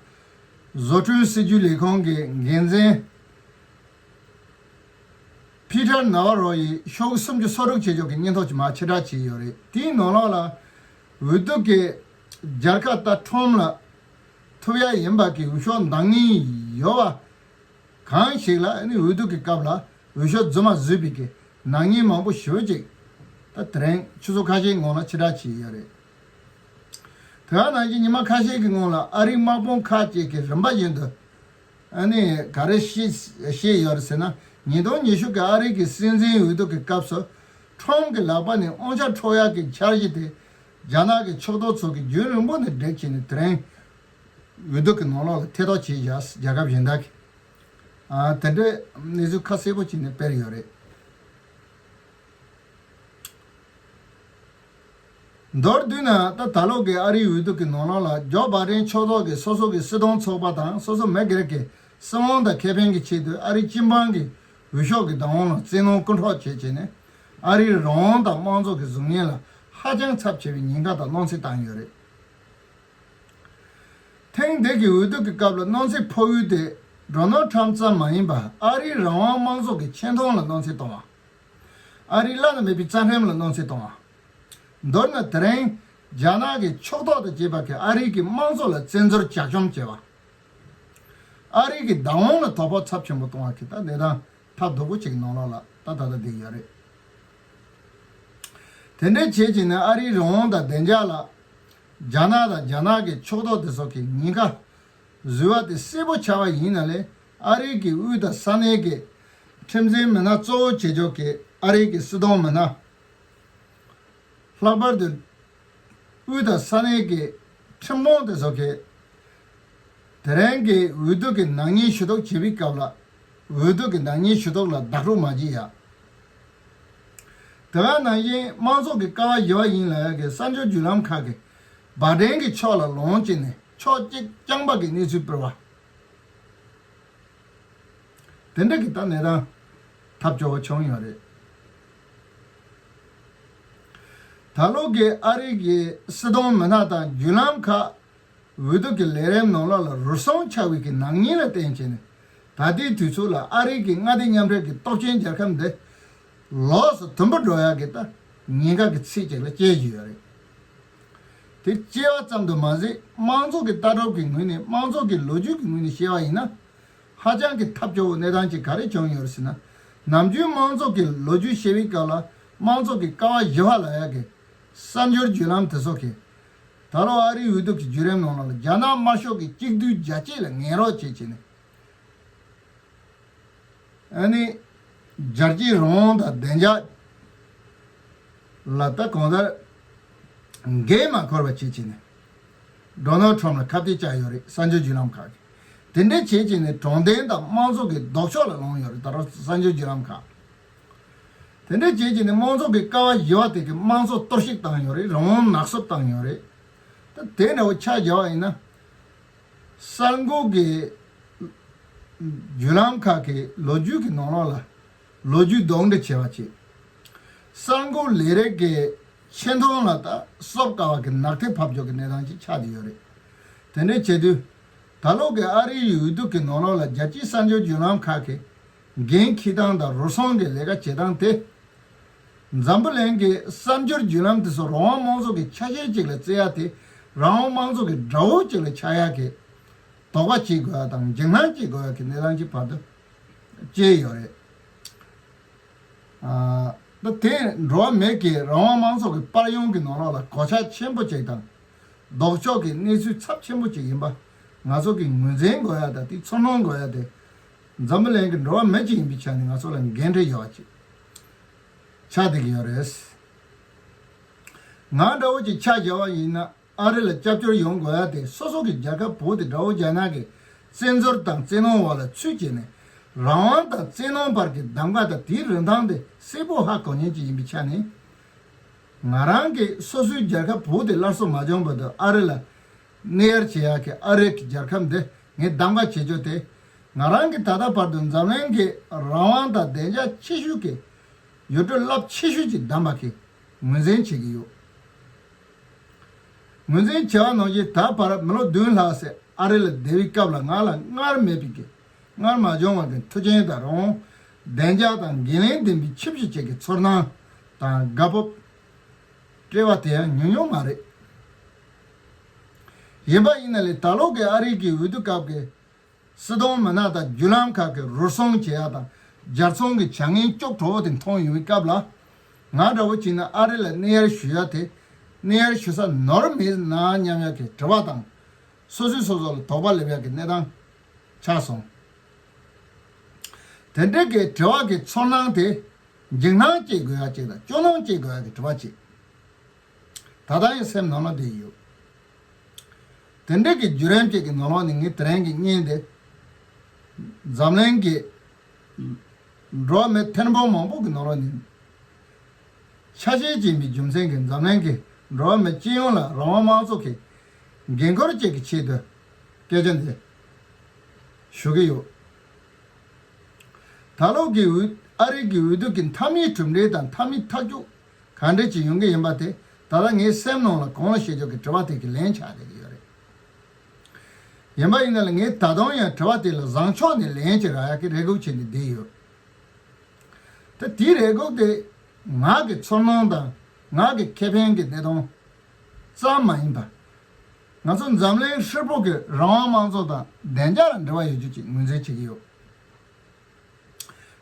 བཟོ་སྐྲུན་སྲིད་ཇུས་ལས་ཁུངས་ཀྱི་འགན་འཛིན་ཕི་ཊར་ནཱ་ཝ་རོ་ཡིས་ཤོག་གུ་སུམ་ཅུ་སོ་དྲུག་བྱེད་ཕྱོགས་ཀྱི་སྙན་ཐོ་ཅིག་མར་ཕྱིར་བསྒྲགས་བྱས་ཡོད་རེད། དེའི་ནང་ལོགས་ལ་འོས་བསྡུ་གི་སྦྱར་ཁ་ད་ཁྲོམ་ལ་ཐུབ་ཡ་ཡིན་པ་གི་འོས་ཤོག་འདང་ངེས་ཡོད་པ། གང་ཞིག་ལ་ཨ་ནི་འོས་བསྡུ་གི་སྐབས་ལ་འོས་ཤོག་རྫུན་མ་བཟོས་པའི་གི་ནག་ཉེས་མང་པོ་ཞེ་པོ་ཅིག་ད་དེ་རིང་ཆུ་ཚོད་ཁ་ཤས་སྔོན་ལ་ཕྱིར་བསྒྲགས་བྱས་ཡོད་རེད། དེ་ག་ནང་བཞིན་ཉི་མ་ཁ་ཤས་ཀྱི་སྔོན་ལ་ཨ་རིའི་དམག་དཔུང་ཁག་ཅིག་གིས་རིམ་པ་བཞིན་དུ་ཨ་ནི་ག་རེ་བཤད་བཤད་ཡོད་རེད་ཟེར་ན། ཉིས་སྟོང་ཉི་ཤུ་གི་ཨ་རི་གི་སྲིད་འཛིན་འོས་བསྡུ་གི་སྐབས་སུ་ཁྲོམ་གྱི་ལག་པ་ནས་དབང་ཆ་འཕྲོག་ཡག་གི་འཆར་གཞི་དེ་རྒྱ་ནག་གི་ཕྱོགས་གཏོགས་ཚོ་གིས་རྒྱུན་རིང་པོ་ནས་སྒྲིག་བྱས་ནས་དེ་རིང་འོས་བསྡུ་གི་ནང་ལོགས་ལ་ཐེ་གཏོགས་བྱས་བཞག་རྒྱལ་ཁབ་གཞན་དག་གིས། ཨ་དེ་འདྲའི་གནས་ཚུལ་ཁ་གསལ་པོ་བྱས་ནས་སྤེལ་ཡོད་རེད། མདོར་བསྡུས་ན་ད་ད་ལོ་གི་ཨ་རིའི་འོས་བསྡུ་གི་ནང་ལོགས་ལ་ཇོ་བྷའི་ཌེན་ཕྱོགས་གཏོགས་ཀྱི་སོ་སོ་གི་སྲིད་དོན་ཚོགས་པ་དང་སོ་སོ་མི་སྒེར་གྱི་སྲིད་དབང་དང་ཁེ་ཕན་གྱི་ཆེད་དུ་ཨ་རིའི་སྤྱི་འབངས་ཀྱི་འོས་ཤོག་གི་བདག་དབང་ལ་བཙན་གནོན་རྐུ་འཕྲོག་བྱས་བྱས་ནས་ཨ་རིའི་རང་དབང་དང་དམངས་གཙོ་གི་གཟུགས་བརྙན་ལ་ཧ་ཅང་ཚབས་ཆེ་བའི་ཉེན་ཁ་དང་གནོད་འཚེ་བཏང་ཡོད་རེད། ཐེངས་འདི་གི་འོས་བསྡུ་གི་སྐབས་ལ་གནོད་འཚེ་ཕོག་ཡུལ་དེ་ཌོ་ནལ་ཊམ་ཙམ་མ་ཡིན་པར་ཨ་རིའི་རང་དབང་དམངས་གཙོ་གི་ཆེ་མཐོང་ལ་གནོད་འཚེ་གཏོང་བ། ཨ་རིའི་བླ་ན་མེད་པའི་རྩ་ཁྲིམས་ལ་གནོད་འཚེ་གཏོང་བ། མདོར་ན་དེ་རིང་རྒྱ་ནག་གི་ཕྱོགས་གཏོགས་དང་བཅས་པ་གིས་ཨ་རིའི་གི་དམངས་གཙོ་ལ་བཙན་འཛུལ་ཇག་བཅོམ་བྱས་པ། ཨ་རིའི་གི་བདག་དབང་ལ་དོ་ཕོག་ཚབས་ཆེན་པོ་གཏོང་བ་གི་ད་གནས་སྟངས་ཐབས་སྡུག་པོ་ཅིག་ནང་ལོགས་ལ་ད་ད་ལྟ་བསྡད་ཡོད་རེད། དེ་འདྲའི་བྱེད་ཀྱི་ནི་ཨ་རིའི་རང་དབང་དང་བདེ་འཇགས་ལ་རྒྱ་ནག་དང་རྒྱ་ནག་གི་ཕྱོགས་གཏོགས་དེ་ཚོ་གི་ཉེན་ཁ་བཟོས་པ་དེ་གསལ་པོ་ཆགས་པ་ཡིན་ན་ལས། ཨ་རིའི་གི་དབུས་དང་ས་གནས་ཀྱི་ཁྲིམས་འཛིན་མི་སྣ་གཙོ་བོ་བྱེད་ཕྱོགས་ཀྱི་ཨ་རིའི་གི་སྲིད་དོན་མི་སྣ། ལྷག་པར་དུ་དབུས་དང་ས་གནས་ཀྱི་ཁྲིམས་དཔོན་དེ་ཚོ་གིས་དེ་རིང་གི་འོས་བསྡུ་གི་ནག་ཉེས་ཞུ་གཏུག་བྱེད་པའི་སྐབས་ལ་འོས་བསྡུ་གི་ནག་ཉེས་ཞུ་གཏུག་ལ་བདག་སྤྲོད་མ་བྱེད་ཡ། དེ་ག་ནང་བཞིན་དམངས་གཙོ་གི་ཀ་བ་བཞི་པ་ཡིན་ལབ་ཡ་གི་གསར་འགྱུར་བརྒྱུད་ལམ་ཁག་གིས་བྷའི་ཌེན་གྱི་ཕྱོགས་ལ་ལོངས་སྤྱད་ནས་ཕྱོགས་གཅིག་རྐྱང་པ་གི་གནས་ཚུལ་སྤེལ་བ། དེ་འདྲ་གི་ད་གནས་སྟངས་ཐབས་སྐྱོ་བོ་བྱུང་ཡོད་རེད། ད་ལོ་གི་ཨ་རི་གི་སྲིད་དོན་མི་སྣ་དང་བརྒྱུད་ལམ་ཁག་ འོས་བསྡུ་གི་ལས་རིམ་ནང་ལོགས་ལ་རུལ་སུངས་ཆགས་པའི་གི་ནག་ཉེས་ལ་བརྟེན་བྱས་ནས། ད་ལྟའི་དུས་ཚོད་ལ་ཨ་རི་གི་མངའ་སྡེ་མཉམ་འབྲེལ་གྱི་སྟོབས་ཆེན་རྒྱལ་ཁབ་འདི་ལོགས་སུ་དུམ་བུར་འགྲོ་ཡག་གི་ད་ཉེན་ཁ་གི་ཚད་ཅིག་ལ་སྐྱེལ་བཞིན་ཡོད་རེད། དེ་སྐྱེལ་བ་ཙམ་དུ་མ་ཟད། དམངས་གཙོ་གི་ལྟ་གྲུབ་ཀྱི་ངོས་ནས། དམངས་གཙོ་གི་ལོ་རྒྱུས་ཀྱི་ངོས་ནས་བཤད་པ་ཡིན་ན། ཧ་ཅང་གི་ཐབས་སྐྱོ་བོ་གནས་སྟངས་ཅིག་ག་རེ་བྱུང་ཡོད་རེད་ཟེར་ན། ནམ་རྒྱུན་དམངས་གཙོ་གི་ལོ་རྒྱུས་བཤད་པའི་སྐབས་ལ། དམངས་གཙོ་གི་ཀ་བ་བཞི་པ་ལབ་ཡག་གི་གསར་འགྱུར་བརྒྱུད་ལམ་དེ་ཚོ་གིས། ད་ལོ་ཨ་རིའི་འོས་བསྡུ་གི་བརྒྱུད་རིམ་ནང་ལ་རྒྱ་ནག་དམར་ཤོག་གི་གཅིག་སྡུད་རྒྱལ་གཅེས་ལ་ངན་རོགས་བྱེད་བྱས་ནས། ཨ་ནི་རྒྱལ་གཅེས་རང་དབང་དང་བདེ་འཇགས་ལ་ད་གང་ལྟར་འགན་མ་འཁུར་བ་བྱེད་བྱས་ནས། ཌོ་ནལ་ཊམ་ལ་ཁ་གཏད་བཅག་ཡོད་རེད། གསར་འགྱུར་བརྒྱུད་ལམ་ཁག་གིས། དེ་འདྲ་བྱེད་བྱས་ནས་དྲང་བདེན་དང་དམངས་གཙོ་གི་ལྡོག་ཕྱོགས་ལ་ལངས་ཡོད་རེད། ད་རུང་གསར་འགྱུར་བརྒྱུད་ལམ་ཁག་དེ་འདྲ་བྱེད་བྱས་ནས་དམངས་གཙོ་གི་ཀ་བ་བཞི་པ་དེ་གི་དམངས་གཙོ་གཏོར་བཤིག་བཏང་ཡོད་རེད། རང་དབང་ནག་གསུབ་བཏང་ཡོད་རེད། ད་དེ་འདྲ་བོ་ཆ་བཞག་པ་ཡིན་ན། གསར་འགོད་ཀྱི་བརྒྱུད་ལམ་ཁག་གི་ལོ་རྒྱུས་ཀྱི་ནང་ལོགས་ལ་ལོ་རྒྱུས་རྡོག་འདྲ་བྱས་པ་བྱས། གསར་འགོད་ལས་རིགས་ཀྱི་ཆེ་མཐོང་ལ་ད་གསོབ་དཀའ་བ་གི་ནག་ཐིག་ཕབ་འཇོག་གི་གནས་སྟངས་ཅིག་ཆགས་བསྡད་ཡོད་རེད། དེ་འདྲ་བྱེད་དུས། ད་ལོ་གི་ཨ་རིའི་འོས་བསྡུ་གི་ནང་ལོགས་ལ་རྒྱལ་སྤྱིའི་གསར་འགྱུར་བརྒྱུད་ལམ་ཁག་གིས་འགན་འཁྱེར་སྟངས་དང་རུལ་སུངས་ཀྱི་ལས་ཀ་བྱེད་སྟངས་དེ། འཛམ་བུ་གླིང་གི་གསར་འགྱུར་བརྒྱུད་ལམ་དེ་ཚོ་རང་དབང་དམངས་གཙོ་གི་ཆ་ཤས་ཅིག་ལ་བརྩི་ཡ་དེ། རང་དབང་དམངས་གཙོ་གི་དགྲ་བོ་ཅིག་ལ་ཆགས་ཡ་གི་དོགས་པ་བྱེད་དགོས་ཡ་དང་འཇིགས་སྣང་སྐྱེ་དགོས་ཡ་གི་གནས་སྟངས་ཅིག་བར་དུ་སྐྱེས་ཡོད་རེད། ཨ། ད་དེ་འགྲོ་བ་མི་གི་རང་དབང་དམངས་གཙོ་གི་པར་ཡོང་གི་ནང་ལོགས་ལ་གོད་ཆག་ཆེན་པོ་ཅིག་དང་། ལྡོག་ཕྱོགས་ཀྱི་གནས་ཚུལ་ཚབས་ཆེན་པོ་ཅིག་ཡིན་པ་ང་ཚོ་གི་ངོས་འཛིན་དགོས་ཡ་དང་དེ་ཚོར་སྣང་དགོས་ཡ་དེ། འཛམ་བུ་གླིང་གི་འགྲོ་བ་མི་གཅིག་ཡིན་པའི་ཆ་ནས་ང་ཚོ་ལ་འགན་འཁྲི་ཡོད་པ་ཅིག་ཆགས་བསྡད་ཀྱི་ཡོད་རེད། ང་འདྲ་བོ་ཅིག་ཆ་བཞག་པ་ཡིན་ན། ཨ་རི་ལ་སྐྱབས་བཅོལ་ཡོང་དགོས་ཡ་དེ་སོ་སོ་གི་རྒྱལ་ཁབ་བོད་དེ་དགྲ་བོ་རྒྱ་ནག་གི་བཙན་འཛུལ་དང་བཙན་གནོན་འོག་ལ་ཚུད་བྱས་ནས། རང་དབང་དང་བཙན་གནོན་བར་གྱི་གདམ་ག་དང་དེའི་རིན་ཐང་དེ་གསལ་པོ་ཧ་གོ་མཁན་ཅིག་ཡིན་པའི་ཆ་ནས། ང་རང་གིས་སོ་སོའི་རྒྱལ་ཁབ་བོད་དེ་སླར་གསོ་མ་བྱུང་བར་དུ་ཨ་རི་ལ་གནས་ཡར་བྱེད་ཡག་གི་ཨ་རི་གི་རྒྱལ་ཁབ་འདི་ངས་གདམ་ག་བྱེད་རྒྱུ་དེ། ང་རང་གིས་ད་ལྟ་བར་དུ་འཛམ་གླིང་གི་རང་དབང་དང་བདེ་འཇགས་ཆེ་ཤོས་ཀྱི་ཡུལ་གྲུ་རླབས་ཆེ་ཤོས་ཀྱི་གདམ་ག་གི་ངོས་འཛིན་བྱེད་ཀྱི་ཡོད། ངོས་འཛིན་བྱས་པ་ནང་བཞིན་ད་བར་མི་ལོ་བདུན་ལྷག་ཙམ་ཨ་རི་ལ་བསྡད་པའི་སྐབས་ལ་ང་ལ་སྔར་མེད་པའི་གི་སྔར་མ་བྱུང་བ་གི་མཐུན་རྐྱེན་དང་རང་དབང་། བདེ་འཇགས་དང་འགན་ལེན་ལྡན་པའི་ཁྱིམ་གཞིས་བཅས་ཀྱི་ཚོར་སྣང་དང་དགའ་སྤོབས་སྤྲད་པ་དེ་ཡང་ཉུང་ཉུང་མ་རེད། ཡིན་པ་ཡིན་ན་ལས་ད་ལོ་གི་ཨ་རི་གི་འོས་བསྡུ་སྐབས་ཀྱི་སྲིད་དོན་མི་སྣ་དང་བརྒྱུད་ལམ་ཁག་གི་རུལ་སུངས་བྱེད་ཡ་དང་། སྦྱར་ཚོང་གི་བྱ་ངན་སྐྱོ་བྲོ་བོ་དེ་མཐོང་ཡོང་བའི་སྐབས་ལ། ང་འདྲ་བོ་བྱས་ན་ཨ་རི་ལ་གནས་ཡར་ཞུ་ཡ་དེ། གནས་ཡར་ཞུ་ས་ནོར་མེད་ན་སྙམ་ཡ་གི་དྲི་བ་དང་། སོ་སོས་སོ་སོ་ལ་དོགས་པ་སླེབས་ཡ་གི་གནས་སྟངས་ཆགས་སོང་། དེ་འདྲའི་གི་དྲི་བ་གི་ཚོར་སྣང་དེ། འཇིགས་སྣང་སྐྱེ་དགོས་ཡ་ཅིག་དང་སྐྱོ་སྣང་སྐྱེ་དགོས་ཡ་གི་དྲི་བ་ཅིག་ད་ལྟ་ཡང་སེམས་ནང་ལ་བསྡད་ཡོད། དེ་འདྲའི་གི་བརྒྱུད་རིམ་ཅིག་གི་ནང་ལོགས་ནས་ངས་དེ་རིང་གི་བརྙན་དེ། འཛམ་གླིང་གི་འགྲོ་བ་མི་ཐེར་འབུམ་མང་པོ་གི་ནང་ལོགས་ནས། ཆ་ཤས་ཅིག་ཡིན་པའི་རྒྱུ་མཚན་གྱིས་འཛམ་གླིང་གི་འགྲོ་བ་མི་སྤྱི་ཡོངས་ལ་རང་དབང་དམངས་གཙོ་གི་འགན་ཁུར་བཅས་ཀྱི་ཆེད་དུ་སྐད་ཆ་འདི་ཞུ་གི་ཡོད། ད་ལོ་གི་འོས་ཨ་རི་གི་འོས་བསྡུ་གི་མཐའ་མའི་གྲུབ་འབྲས་དང་མཐའ་མའི་ཐག་གཅོད་ག་འདྲ་ཅིག་ཡོང་གི་ཡིན་པ་དེ། ད་ལྟ་ངའི་སེམས་ནང་ལ་གང་ལ་བཤད་རྒྱུ་གི་དྲི་བ་དེ་གི་ལན་ཆགས་བསྡད་ཀྱི་ཡོད་རེད། ཡིན་པ་ཡིན་ན་ལ་ངས་ད་དུང་ཡང་དྲི་བ་དེ་ལ་བཟང་ཕྱོགས་ནས་ལན་ཅིག་རག་ཡག་གི་རེ་སྒུག་བྱས་ནས་བསྡད་ཡོད། ད་དེའི་རེ་སྒུག་དེ་ང་གི་ཚོར་སྣང་དང་ང་གི་ཁེ་ཕན་གྱི་གནས་སྟངས་ཙམ་མ་ཡིན་པ། ང་ཚོ་འཛམ་གླིང་ཧྲིལ་པོ་གི་རང་དབང་དམངས་གཙོ་དང་བདེ་འཇགས་ལ་འབྲེལ་བ་ཡོད་རྒྱུ་ཅིག་ངོས་འཛིན་བྱེད་ཀྱི་ཡོད།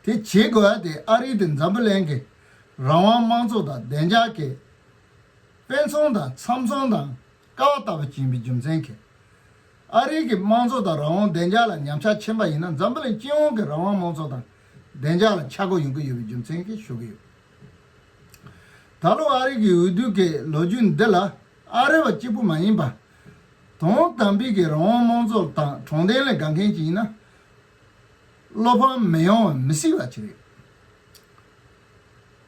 དེ་བྱེད་དགོས་ཡ་དེ་ཨ་རི་དེ་འཛམ་བུ་གླིང་གི་རང་དབང་དམངས་གཙོ་དང་བདེ་འཇགས་ཀྱི་དཔེ་མཚོན་དང་ཚབ་མཚོན་དང་ཀ་བ་ལྟ་བུ་ཅིག་ཡིན་པའི་རྒྱུ་མཚན་གྱིས། ཨ་རི་གི་དམངས་གཙོ་དང་རང་དབང་བདེ་འཇགས་ལ་ཉམས་ཆག་ཕྱིན་པ་ཡིན་ན་འཛམ་བུ་གླིང་སྤྱི་ཡོངས་ཀྱི་རང་དབང་དམངས་གཙོ་དང་བདེ་འཇགས་ལ་ཆག་སྒོ་ཡོང་གི་ཡོད་པའི་རྒྱུ་མཚན་གྱིས་ཞུ་གི་ཡོད། ད་ལོ་ཨ་རི་གི་འོས་བསྡུ་གི་ལོ་རྒྱུས་འདི་ལ་ཨ་རི་བ་གཅིག་པུ་མ་ཡིན་པ། དོན་དམ་པའི་གི་རང་དབང་དམངས་གཙོ་དང་དྲང་བདེན་ལ་དགའ་མཁན་ཅིག་ཡིན་ན། བློ་ཕམ་མི་ཡོང་བ་མི་སྲིད་པ་ཅིག་རེད།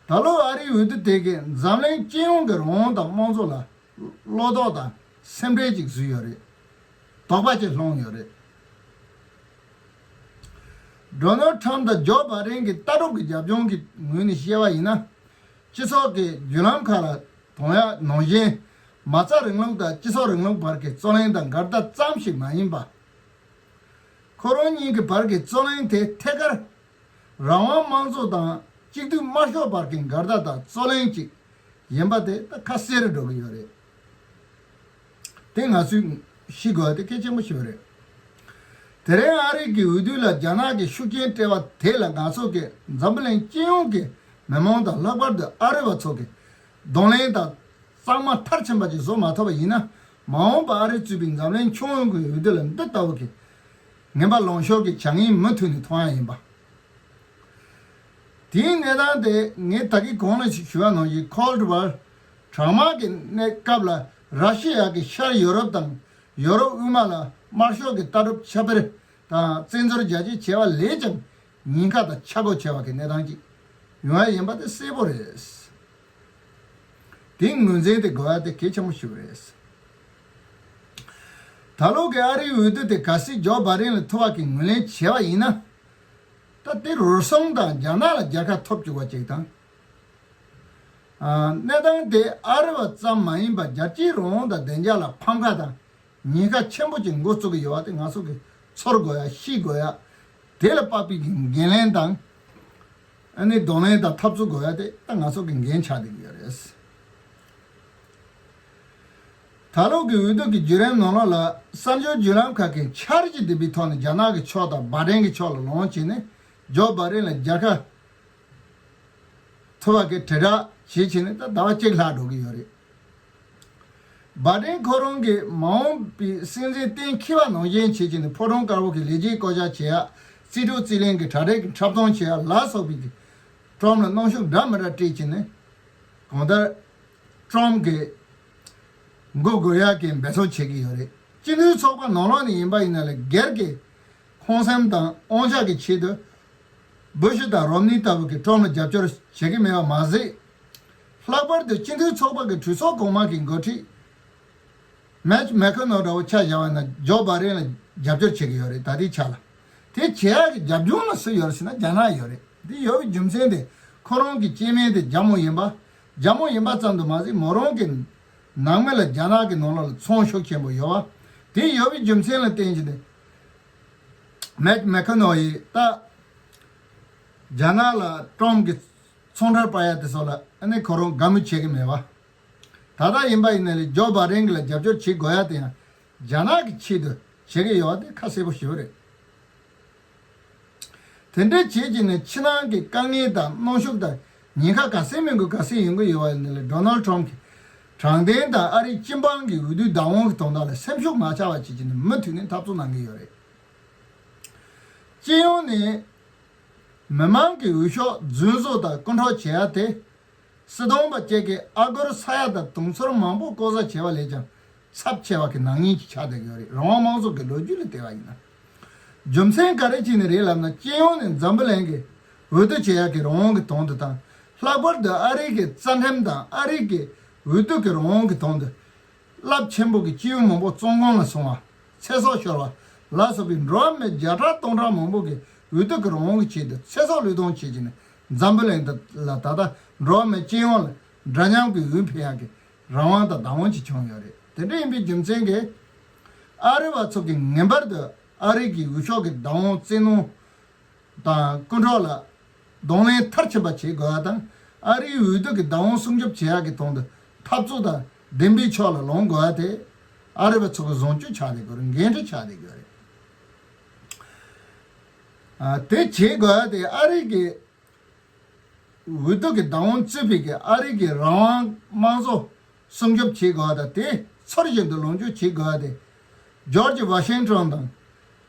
ད་ལོ་ཨ་རིའི་འོས་བསྡུ་དེ་གིས་འཛམ་གླིང་སྤྱི་ཡོངས་ཀྱི་རང་དབང་དང་དམངས་གཙོ་ལ་བློ་དོགས་དང་སེམས་ཁྲལ་ཅིག་བཟོས་ཡོད་རེད། དོགས་པ་ཅིག་སློང་ཡོད་རེད། ཌོ་ནལ་ཊམ་དང་ཇོ་བྷའི་ཌེན་གྱི་ལྟ་གྲུབ་ཀྱི་རྒྱབ་ལྗོངས་ཀྱི་ངོས་ནས་བཤད་པ་ཡིན་ན། སྤྱི་ཚོགས་ཀྱི་བརྒྱུད་ལམ་ཁག་ལ་མཐོང་ཡག་ནང་བཞིན། མ་རྩ་རིང་ལུགས་དང་སྤྱི་ཚོགས་རིང་ལུགས་བར་གྱི་རྩོད་གླེང་དང་འགལ་ཟླ་ཙམ་ཞིག་མ་ཡིན་པ། ཁོ་རང་གཉིས་ཀྱི་བར་གྱི་རྩོད་གླེང་དེ་ཐད་ཀར་རང་དབང་དམངས་གཙོ་དང་གཅིག་སྡུད་དམར་ཤོག་བར་གྱི་འགལ་ཟླ་དང་རྩོད་གླེང་ཅིག་ཡིན་པ་དེ་ད་ཁ་གསལ་རུ་འགྲོ་གི་ཡོད་རེད། དེ་ང་ཚོས་ཤེས་དགོས་པ་དེ་གལ་ཆེན་པོ་ཞིག་རེད། དེ་རིང་ཨ་རི་གི་འོས་བསྡུ་ལ་རྒྱ་ནག་གིས་ཤུགས་རྐྱེན་སྤྲད་པ་དེ་ལ་ང་ཚོ་གི་འཛམ་བུ་གླིང་སྤྱི་ཡོངས་ཀྱི་མི་མང་དང་ལྷག་པར་དུ་ཨ་རི་བ་ཚོ་གིས་གདོང་ལེན་དང་གཙང་མ་མཐར་ཕྱིན་པ་ཅིག་བཟོ་མ་ཐུབ་པ་ཡིན་ན། མ་འོངས་པ་ཨ་རི་གཙོས་པའི་འཛམ་གླིང་ཁྱོན་ཡོངས་ཀྱི་འོས་བསྡུ་ལ་འདི་ལྟ་བུ་གི་ངན་པ་ལངས་ཕྱོགས་ཀྱི་བྱ་ངན་མུ་མཐུད་ནས་མཐོང་ཡ་ཡིན་པ། དེའི་གནས་སྟངས་དེ་ངས་ད་གིན་གོང་ལ་ཞིག་ཞུ་བ་ནང་བཞིན་Cold War་གྲང་དམག་གི་གནས་སྐབས་ལ་ར་ཤི་ཡ་གིས་ཤར་ཡོ་རོབ་དང་ཡོ་རོབ་དབུས་མ་ལ་དམར་ཤོག་གི་ལྟ་གྲུབ་ཁྱབ་སྤེལ་དང་བཙན་འཛུལ་རྒྱ་སྐྱེད་བྱས་པ་ལས་ཀྱང་ཉེན་ཁ་དང་ཆག་སྒོ་ཆེ་བ་གི་གནས་སྟངས་ཅིག་ཡོང་ཡ་ཡིན་པ་དེ་གསལ་པོ་རེད། དེ་ངོས་འཛིན་དེ་དགོས་ཡ་དེ་གལ་ཆེན་པོ་ཞིག་རེད། ད་ལོ་གི་ཨ་རིའི་འོས་བསྡུ་དེ་གལ་སྲིད་ཇོ་བྷ་ཌེན་ལ་ཐུབ་པ་གི་ངོས་ལེན་བྱས་པ་ཡིན་ན། ད་དེ་རུལ་སུངས་དང་རྒྱ་ནག་ལ་རྒྱལ་ཁ་ཐོབ་བཅུག་པ་ཅིག་དང་། ཨ། གནས་སྟངས་དེ་ཨ་རི་བ་ཙམ་མ་ཡིན་པར་རྒྱལ་སྤྱིའི་རང་དབང་དང་བདེ་འཇགས་ལ་ཕམ་ཁ་དང་ཉེན་ཁ་ཆེན་པོ་ཅིག་འགོ་བཙུགས་ཀྱི་ཡོད་པ་དེ་ང་ཚོ་གིས་ཚོར་དགོས་ཡ། ཤེས་དགོས་ཡ། དེ་ལ་དཔག་པའི་འགན་ལེན་དང་། ཨ་ནི་གདོང་ལེན་དང་འཐབ་རྩོད་དགོས་ཡ་དེ་ད་ང་ཚོ་གི་འགན་ཆགས་བསྡད་ཀྱི་ཡོད་རེད། ད་ལོ་གི་འོས་བསྡུ་གི་བརྒྱུད་རིམ་ནང་ལོགས་ལ་གསར་འགྱུར་བརྒྱུད་ལམ་ཁག་གིས་འཆར་གཞི་ལྡན་པའི་ཐོག་ནས་རྒྱ་ནག་གི་ཕྱོགས་དང་བྷ་ཌེན་གྱི་ཕྱོགས་ལ་ལངས་བྱས་ནས་ཇོ་བྷ་ཌེན་ལ་རྒྱལ་ཁ་ཐོབ་པ་གི་དྲིལ་བསྒྲགས་བྱེད་བྱས་ནས་ད་ཟླ་བ་གཅིག་ལྷག་འགྲོ་གི་ཡོད་རེད། བྷ་ཌེན་ཁོ་རང་གིས་མ་འོངས་པའི་སྲིད་འཛིན་གཏན་འཁེལ་བ་ནང་བཞིན་བྱེད་བྱས་ནས་ཕོ་བྲང་དཀར་པོ་གི་ལས་བྱེད་བསྐོ་གཞག་བྱེད་ཡ། རྩིས་སྤྲོད་རྩིས་ལེན་གྱི་གྲ་སྒྲིག་གི་འཁྲབ་སྟོན་བྱེད་ཡ་ལ་སོགས་པའི་གི་ཊམ་ཕ་ལ་གནོན་ཤུགས་འདྲ་མི་འདྲ་སྤྲད་བྱས་ནས་གང་ལྟར། ཊམ་ཕ་གིས་མགོ་སྒུར་ཡག་གི་འབད་བརྩོན་བྱེད་ཀྱི་ཡོད་རེད། སྤྱི་མཐུན་ཚོགས་པ་ནང་ལོགས་ནས་ཡིན་པ་ཡིན་ན་ལས་སྒེར་གྱི་ཕངས་སེམས་དང་དབང་ཆ་གི་ཆེད་དུ་སྦུ་ཤི་དང་རོམ་ནི་ལྟ་བུ་གིས་ཊམ་ཕ་ལ་རྒྱབ་སྐྱོར་བྱེད་ཀྱི་མེད་པ་མ་ཟད། ལྷག་པར་དུ་སྤྱི་མཐུན་ཚོགས་པ་གི་གྲོས་ཚོགས་གོང་མ་གི་འགོ་ཁྲིད་མེཆ་མེ་ཁོ་ནེལ་འདྲ་བོ་ཆ་བཞག་པ་ཡིན་ན་ཇོ་བྷ་ཌེན་ལ་རྒྱབ་སྐྱོར་བྱེད་ཀྱི་ཡོད་རེད། ད་ལྟའི་ཆ་ལ། དེ་བྱེད་ཡག་གི་རྒྱབ་ལྗོངས་ལ་སུ་ཡོད་རེད་ཟེར་ན་རྒྱ་ནག་ཡོད་རེད། འདི་ཡོད་པའི་རྒྱུ་མཚན་དེ་ཁོ་རང་གི་སྐྱེས་དམན་དེ་རྒྱ་མོ་ཡིན་པ། རྒྱ་མོ་ཡིན་པ་ཙམ་དུ་མ་ཟད་མོ་རང་གི་ནང་མི་ལ་རྒྱ་ནག་གི་ནང་ལོགས་ལ་ཚོང་ཤུགས་ཆེན་པོ་ཡོད་པ། དེ་ཡོད་པའི་རྒྱུ་མཚན་ལ་བརྟེན་བྱས་ནས་མེཆ་མེ་ཁོ་ནེལ་ཡིས་ད་རྒྱ་ནག་ལ་ཊམ་ཕ་གི་ཚོང་རར་སྤར་ཡ་དེ་ཚོ་ལ་ཨ་ནི་ཁོ་རང་དགའ་མོས་བྱེད་ཀྱི་མེད་པ། ད་ལྟ་ཡིན་པ་ཡིན་ན་ལས་ཇོ་བྷ་ཌེན་གྱི་ལ་རྒྱབ་སྐྱོར་བྱེད་དགོས་ཡ་དེ་ཡང་རྒྱ་ནག་གི་ཆེད་དུ་བྱེད་ཀྱི་ཡོད་པ་དེ་ཁ་གསལ་པོ་ཞེ་པོ་རེད། དེ་འདྲའི་བྱེད་ཀྱི་ནི་ཕྱི་ནང་གི་དཀའ་ངལ་དང་གནོན་ཤུགས་དང་ཉེན་ཁ་ག་ཚད་མིན་དགོས་ག་ཚད་ཡོང་གི་ཡོད་པ་ཡིན་ན་ལས་ཌོ་ནལ་ཊམ་ཕ་གིས་དྲང་བདེན་དང་ཨ་རིའི་སྤྱི་འབངས་ཀྱི་འོས་བསྡུའི་བདག་དབང་གི་དོན་དག་ལ་སེམས་ཤུགས་མ་ཆག་པ་བྱེད་ཀྱི་ནི་མུ་མཐུད་ནས་འཐབ་རྩོད་གནང་གི་ཡོད་རེད། སྤྱི་ཡོངས་ནས་མི་མང་གི་འོས་ཤོག་རྫུན་བཟོ་དང་རྐུ་འཕྲོག་བྱེད་ཡ་དེ། སྲིད་དོན་པ་བཅས་ཀྱིས་ཨ་སྒོར་ས་ཡ་དང་དུང་ཕྱུར་མང་པོ་ལྐོག་ཟ་བྱས་པ་ལས་ཀྱང་ཚབས་ཆེ་བ་གི་ནག་ཉེས་ཤིག་ཆགས་བསྡད་ཀྱི་ཡོད་རེད། རང་དབང་དམངས་གཙོ་གི་ལོ་རྒྱུས་ལ་བལྟས་པ་ཡིན་ན། རྒྱུ་མཚན་ག་རེ་བྱས་ནས་རེད་ལབ་ན། སྤྱི་ཡོངས་ནས་འཛམ་བུ་གླིང་གི་འོས་བསྡུ་བྱེད་ཡག་གི་རང་དབང་གི་དོན་དུ་དང་། ལྷག་པར་དུ་ཨ་རི་གི་རྩ་ཁྲིམས་དང་ཨ་རི་གི་འོས་བསྡུ་གི་རང་དབང་གི་དོན་དུ། རླབས་ཆེན་པོ་གི་སྐྱེས་བུ་མང་པོ་བཙོན་ཁང་ལ་སོང་བ། ཚེ་སྲོག་ཤོར་བ་ལ་སོགས་པའི་འགྲོ་བ་མི་བརྒྱ་ཕྲག་སྟོང་ཕྲག་མང་པོ་གི་འོས་བསྡུ་གི་རང་དབང་གི་ཆེད་དུ་ཚེ་སྲོག་བློས་གཏོང་བྱེད་ཀྱི་ནི་འཛམ་བུ་གླིང་ལ་ད་ལྟ་འགྲོ་བ་མི་སྤྱི་ཡོངས་ལ་འདྲ་མཉམ་གྱི་འོས་འཕེན་ཡག་གི་རང་དབང་དང་བདག་དབང་ཅིག་བྱུང་ཡོད་རེད། དེ་འདྲ་ཡིན་པའི་རྒྱུ་མཚན་གྱིས་ཨ་རི་བ་ཚོ་གིས་ངེས་པར་དུ་ཨ་རི་གི་འོས་ཤོག་གི་བདག་དབང་བཙན་གནོན་དང་རྐུ་འཕྲོག་ལ་གདོང་ལེན་མཐར་ཕྱིན་པ་བྱེད་དགོས་པ་དང་། ཨ་རིའི་འོས་བསྡུ་གི་བདག་དབང་སྲུང་སྐྱོབ་བྱེད་ཡག་གི་དོན་དུ་འཐབ་རྩོད་དང་བདེན་པའི་ཕྱོགས་ལ་ལངས་དགོས་པ་དེ་ཨ་རི་བ་ཚོ་གི་བཟང་སྤྱོད་ཆགས་བསྡད་དགོས་རེད། འགན་འཁྲི་ཆགས་བསྡད་དགོས་རེད། ཨ། དེ་བྱེད་དགོས་པ་དེ་ཨ་རི་གི་འོས་བསྡུ་གི་བདག་དབང་རྩོད་པའི་གི་ཨ་རི་གི་རང་དབང་དམངས་གཙོ་སྲུང་སྐྱོབ་བྱེད་དགོས་པ་དང་། དེ་ཚུལ་བཞིན་དུ་ལོངས་སྤྱོད་བྱེད་དགོས་པ་དེ་ཇོར་ཇི་ཝ་ཤིང་ཊོན་དང་།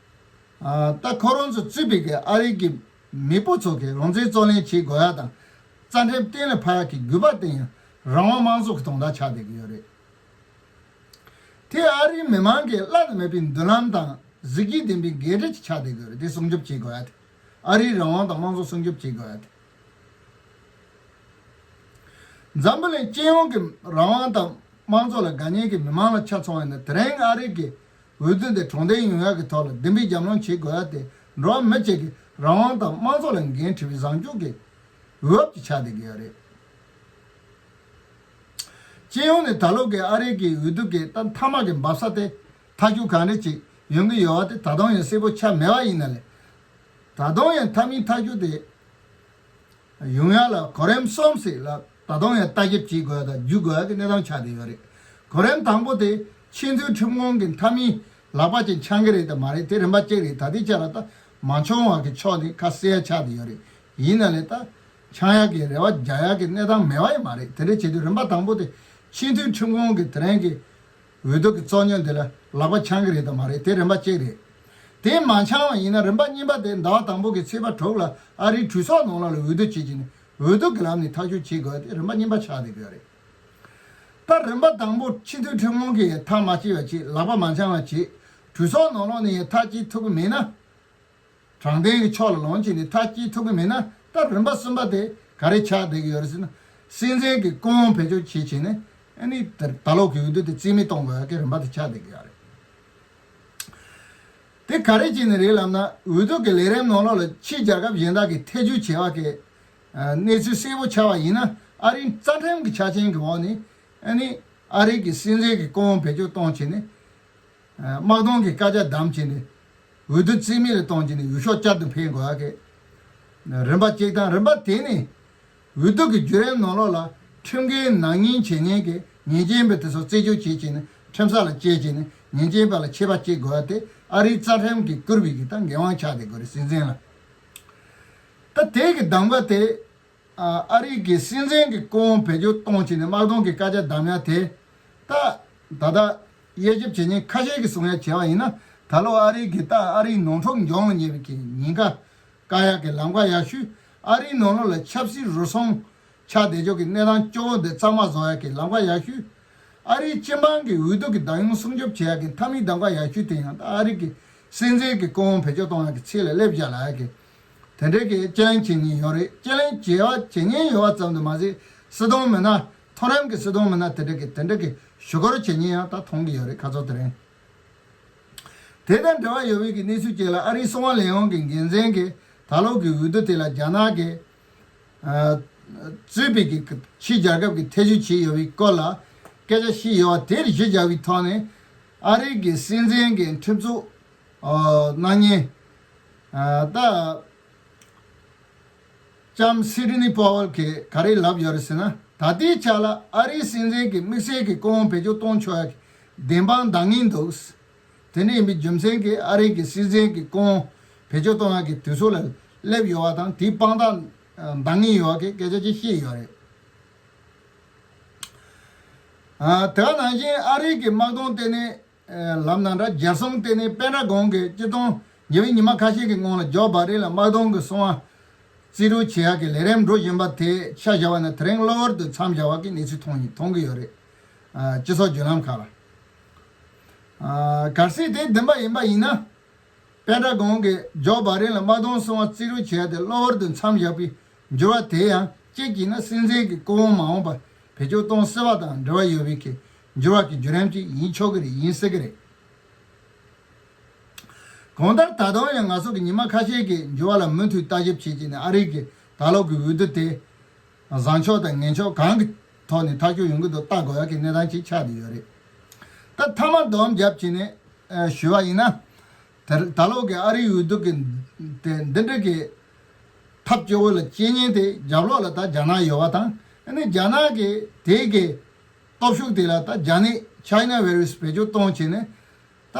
ཨ། ད་ཁོ་རང་ཚོ་གཙོས་པའི་གི་ཨ་རི་གི་མི་སྤོ་ཚོ་གི་རང་བཙན་རྩོད་ལེན་བྱེད་དགོས་ཡ་དང་། རྩ་ཁྲིམས་གཏན་ལ་ཕབ་ཡ་གི་དགོས་པ་དེ་ཡང་རང་དབང་དམངས་གཙོ་གི་དོན་དག་ཆགས་བསྡད་ཀྱི་ཡོད་རེད། དེ་ཨ་རིའི་མི་མང་གི་བླ་ན་མེད་པའི་མདུན་ལམ་དང་གཟི་བརྗིད་ལྡན་པའི་འགན་འཁྲི་ཅིག་ཆགས་བསྡད་ཀྱི་ཡོད་རེད། དེ་སྲུང་སྐྱོབ་བྱེད་དགོས་ཡ་དེ། ཨ་རིའི་རང་དབང་དང་དམངས་གཙོ་སྲུང་སྐྱོབ་བྱེད་དགོས་ཡ་དེ། འཛམ་བུ་གླིང་སྤྱི་ཡོངས་ཀྱི་རང་དབང་དང་དམངས་གཙོ་ལ་དགའ་ཉེ་གི་མི་མང་ལ་ཆ་མཚོན་པ་ཡིན་ན། དེ་རིང་ཨ་རི་གི་འོས་བསྡུ་འདི་དྲང་བདེན་ཡོང་ཡག་གི་ཐོག་ལ་བདེན་པའི་རྒྱབ་ལངས་བྱེད་དགོས་ཡ་དེ་འགྲོ་བ་མི་གཅིག་གི་རང་དབང་དང་དམངས་གཙོ་ལ་འགན་འཁྲི་བའི་བཟང་སྤྱོད་ཀྱི་འོས་བབ་ཅིག་ཆགས་བསྡད་ཀྱི་ཡོད་རེད། སྤྱི་ཡོངས་ནས་ད་ལོ་གི་ཨ་རི་གི་འོས་བསྡུ་གི་ད་མཐའ་མ་གི་འབབ་ས་དེ་ཐག་གཅོད་ག་འདྲ་ཅིག་ཡོང་གི་ཡོད་པ་དེ་ད་དུང་ཡང་གསལ་པོ་ཆགས་མེད་པ་ཡིན་ན་ལས། ད་དུང་ཡང་མཐའ་མའི་ཐག་གཅོད་དེ་ཡོང་ཡ་ལ་གོ་རིམ་གསུམ་ཞིག་ལ་ད་དུང་ཡང་ལྟ་ཞིབ་བྱེད་དགོས་དང་བརྒྱུད་དགོས་ཡ་གི་གནས་སྟངས་ཆགས་བསྡད་ཡོད་རེད། གོ་རིམ་དང་པོ་དེ་ཆེས་མཐོའི་ཁྲིམས་ཁང་གི་མཐའ་མའི་ལག་པ་ཅིག་འཆང་གི་རེད་དམ་མ་རེད་དེ་རིམ་པ་གཅིག་རེད། ད་ལྟའི་ཆ་ལ་ད་མ་འཆང་བ་གི་ཕྱོགས་དེ་ཁ་གསལ་ཆགས་བསྡད་ཡོད་རེད། ཡིན་ན་ལས་ད་འཆང་ཡག་གི་རེ་བ་རྒྱག་ཡག་གི་གནས་སྟངས་མེད་པ་ཡང་མ་རེད། དེ་འདྲ་བྱེད་དུས་རིམ་པ་དང་པོ་དེ་ཆེས་མཐོའི་ཁྲིམས་ཁང་གི་དེ་རིང་གི་འོས་བསྡུ་གི་རྩོད་རྙོག་འདི་ལ་ལག་པ་འཆང་གི་རེད་དམ་མ་རེད་དེ་རིམ་པ་གཅིག་རེད། དེ་མ་འཆང་བ་ཡིན་ན་རིམ་པ་གཉིས་པ་དེ་ཟླ་བ་དང་པོ་གི་ཚེས་པ་དྲུག་ལ་ཨ་རིའི་གྲོས་ཚོགས་ནང་ལོགས་ལ་འོས་བསྡུ་བྱེད་ཀྱི་ནི་འོས་བསྡུ་གི་ལམ་ནས་ཐག་གཅོད་བྱེད་དགོས་དེ་རིམ་པ་གཉིས་པ་ཆགས་བསྡད་ཀྱི་ཡོད་རེད། ད་རིམ་པ་དང་པོ་ཆེས་མཐོའི་ཁྲིམས་ཁང་གིས་ཐག་མ་བཅད་པ་བྱས། ལག་པ་མ་འཆང་བ་བྱས། གྲོས་ཚོགས་ནང་ལོགས་ནས་ཡང་ཐག་བཅད་ཐུབ་ཀྱི་མེད་ན། དྲང་བདེན་གྱི་ཕྱོགས་ལ་ལངས་བྱས་ནས་ཐག་བཅད་ཐུབ་ཀྱི་མེད་ན། ད་རིམ་པ་གསུམ་པ་དེ་ག་རེ་ཆགས་བསྡད་ཀྱི་ཡོད་རེད་ཟེར་ན། སྲིད་འཛིན་གྱི་སྐུ་དབང་བེད་སྤྱོད་བྱས་བྱས་ནས་ཨ་ནི་ད་ད་ལོ་གི་འོས་བསྡུ་དེ་རྩིས་མེད་གཏོང་དགོས་ཡ་གི་རིམ་པ་དེ་ཆགས་བསྡད་ཀྱི་ཡོད་རེད། དེ་ག་རེ་བྱས་ནས་རེད་ལབ་ན། འོས་བསྡུ་གི་ལས་རིམ་ནང་ལོགས་ལ་ཕྱིའི་རྒྱལ་ཁབ་གཞན་དག་གིས་ཐེ་བྱུས་བྱས་པ་གི་གནས་ཚུལ་གསལ་པོ་ཆགས་པ་ཡིན་ན། ཨ་རིའི་རྩ་ཁྲིམས་ཀྱི་ཆ་རྐྱེན་གྱི་འོག་ནས་ཨ་ནི་ཨ་རི་གི་སྲིད་འཛིན་གྱི་སྐུ་དབང་བེད་སྤྱོད་གཏོང་བྱས་ནས། དམག་དོན་གྱི་བཀའ་རྒྱ་བསྡམས་བྱས་ནས་འོས་བསྡུ་རྩིས་མེད་ལ་གཏོང་བྱས་ནས་འོས་ཤོག་བསྐྱར་དུ་འཕེན་དགོས་ཡ་གི་རིམ་པ་གཅིག་དང་། རིམ་པ་དེ་ནི་འོས་བསྡུ་གི་བརྒྱུད་རིམ་ནང་ལོགས་ལ་ཁྲིམས་འགལ་ནག་ཉེས་བྱེད་མཁན་གྱི་ཉེས་ཅན་པ་དེ་ཚོ་རྩད་གཅོད་བྱེད་བྱས་ནས་ཁྲིམས་ས་ལ་བསྐྱལ་བྱས་ནས་ཉེས་ཅན་པ་ལ་ཆད་པ་གཅོད་དགོས་ཡ་དེ་ཨ་རིའི་རྩ་ཁྲིམས་ཀྱིས་བསྐུར་བའི་གི་ད་འགན་དབང་ཆགས་བསྡད་ཀྱི་ཡོད་རེད་སྲིད་འཛིན་ལ། ད་དེ་གི་གདམ་ག་དེ། ཨ་རི་གི་སྲིད་འཛིན་གྱི་སྐུ་དབང་བེད་སྤྱོད་གཏོང་བྱས་ནས་དམག་དོན་གྱི་བཀའ་རྒྱ་བསྡམ་ཡ་དེ། ད་ད་ལྟ་དབྱེ་ཞིབ་བྱེད་མཁན་ཁ་ཤས་ཀྱིས་གསུང་ཡ་བྱས་པ་ཡིན་ན། ད་ལོ་ཨ་རི་གི་ད་ཨ་རིའི་ནང་འཁྲུག་འབྱུང་ལ་ཉེ་བའི་གི་ཉེན་ཁ་བཀག་ཡ་གི་ལམ་ཁ་ཡག་ཤོས། ཨ་རིའི་ནང་ལོགས་ལ་ཆབ་སྲིད་རུལ་སུངས་ཆགས་བསྡད་ཕྱོགས་ཀྱི་གནས་སྟངས་སྐྱོ་བོ་འདི་གཙང་མ་བཟོ་ཡ་གི་ལམ་ཁ་ཡག་ཤོས། ཨ་རིའི་སྤྱི་འབངས་ཀྱི་འོས་བསྡུ་གི་བདག་དབང་སྲུང་སྐྱོབ་བྱེད་ཡག་གི་མཐའ་མའི་གདམ་ག་ཡག་ཤོས་དེ་ཡང་ད་ཨ་རི་གི་སྲིད་འཛིན་གྱི་སྐུ་དབང་བེད་སྤྱོད་གཏོང་ཡག་གི་ཆེད་ལ་སླེབས་བཞག་ལབ་ཡག་གི་དེ་འདྲའི་གི་དཔྱད་གླེང་བྱེད་མཁན་ཡོད་རེད། དཔྱད་གླེང་བྱེད་པ་བྱེད་མཁན་ཡོད་པ་ཙམ་དུ་མ་ཟད། སྲིད་དོན་མི་སྣ་མཐོ་རིམ་གྱི་སྲིད་དོན་མི་སྣ་དེ་འདྲ་གི་དེ་འདྲ་གི་ཞུ་སྐུལ་བྱེད་མཁན་ཡང་ད་མཐོང་གི་ཡོད་རེད་ཁ་ཚོ་དེ་རིང་། དེ་དང་འབྲེལ་བ་ཡོད་པའི་གི་གནས་ཚུལ་ཅིག་ལ་ཨ་རིའི་གསང་བ་ལས་ཁུངས་ཀྱི་འགན་འཛིན་གྱིས་ད་ལོ་གི་འོས་བསྡུ་དེ་ལ་རྒྱ་ནག་གི་ཨ་གཙོས་པའི་གི་ཕྱིའི་རྒྱལ་ཁབ་ཀྱིས་ཐེ་བྱུས་བྱས་ཡོད་པའི་སྐོར་ལ་སྐད་ཆ་བཤད་ཡོད་པ་དེར་གཞི་བཞག་པའི་ཐོག་ནས་ཨ་རིའི་གི་སྲིད་འཛིན་གྱི་ཁྲིམས་བཟོ་ཨ་གནང་མཁན་ཨ་ད་ལྕམ་སི་ཌི་ནི་པོ་ཝེལ་གྱིས་ག་རེ་ལབ་ཡོད་རེད་ཟེར་ན། ད་ལྟའི་ཆ་ལ་ཨ་རིའི་སྲིད་འཛིན་གྱི་དམིགས་བསལ་གྱི་སྐུ་དབང་བེད་སྤྱོད་གཏོང་ཆོག་ཡ་གི་བདེན་དཔང་འདང་ངེས་འདུག་དེ་ནས་ཡིན་པའི་རྒྱུ་མཚན་གྱིས་ཨ་རིའི་གི་སྲིད་འཛིན་གྱི་སྐུ་དབང་བེད་སྤྱོད་གཏོང་ཡ་གི་དུས་ཚོད་ལ་སླེབས་ཡོད་པ་དང་། དེའི་དཔང་རྟགས་འདང་ངེས་ཡོད་པ་གི་སྐད་ཆ་ཅིག་བཤད་ཡོད་རེད། ཨ་དེ་ག་ནང་བཞིན་ཨ་རིའི་གི་དམག་དོན་ལྟེ་གནས་ལབ་ན་འདྲ། རྒྱལ་སྲུང་ལྟེ་གནས་པེན་ཊ་གོན་གྱིས་སྤྱི་ཟླ་ཉི་པའི་ཉི་མ་ཁ་ཤས་ཀྱི་སྔོན་ལ་ཇོ་བྷ་ཌེན་ལ་དམག་དོན་གྱི་སྲུང་བ་རྩིས་སྤྲོད་བྱེད་ཡག་གི་ལས་རིམ་འགྲོ་བཞིན་པ་དེ་ཆ་བཞག་པ་ན། དེ་རིང་གློ་བུར་དུ་མཚམས་བཞག་པ་གི་གནས་ཚུལ་མཐོང་མཐོང་གི་ཡོད་རེད། ཨ་སྤྱི་ཚོགས་བརྒྱུད་ལམ་ཁག་ལ། ཨ་གལ་སྲིད་དེ་བདེན་པ་ཡིན་པ་ཡིན་ན། པེན་ཊ་གོན་གྱིས་ཇོ་བྷ་ཌེན་ལ་དམག་དོན་སྲུང་བ་རྩིས་སྤྲོད་བྱས་ཏེ་གློ་བུར་དུ་མཚམས་བཞག་པའི་འགྱུར་བ་དེ་ཡང་གཅིག་བྱས་ན་སྲིད་འཛིན་གྱི་སྐུ་དབང་མ་འོངས་པར་བེད་སྤྱོད་གཏོང་སྲིད་པ་དང་འབྲེལ་བ་ཡོད་པའི་གི་འགྱུར་བ་གི་བརྒྱུད་རིམ་ཅིག་ཡིན་ཆོག་གི་རེད། ཡིན་སྲིད་ཀྱི་རེད། གང་ལྟར་ད་དུང་ཡང་ང་ཚོ་གི་ཉི་མ་ཁ་ཤས་ཀྱི་འགྱུར་བ་ལ་མུ་མཐུད་ལྟ་ཞིབ་བྱེད་ཀྱི་ནས། ཨ་རི་གི་ད་ལོ་གི་འོས་བསྡུ་དེ་བཟང་ཕྱོགས་དང་ངན་ཕྱོགས་གང་གི་ཐོག་ནས་ཐག་གཅོད་ཡོང་གི་འདུག་ལྟ་དགོས་ཡ་གི་གནས་སྟངས་ཅིག་ཆགས་བསྡད་ཡོད་རེད། ད་མཐའ་མ་སྡོམ་རྒྱབ་བྱས་ནས་ཨ་ཞུ་བ་ཡིན་ན། ད་ད་ལོ་གི་ཨ་རིའི་འོས་བསྡུ་གི་དེ་འདི་འདྲ་གི་ཐབས་སྐྱོ་བོ་ལ་སྐྱེལ་མཁན་དེ་རྒྱབ་ལོགས་ལ་ད་རྒྱ་ནག་ཡོད་པ་དང་། ཨ་ནི་རྒྱ་ནག་གི་དེ་གི་སྟོབས་ཤུགས་དེ་ལ་ད་རྒྱ་ནད་ཆའི་ན་བྷའི་རུ་སི་བེད་སྤྱོད་གཏོང་བྱས་ནས། ད་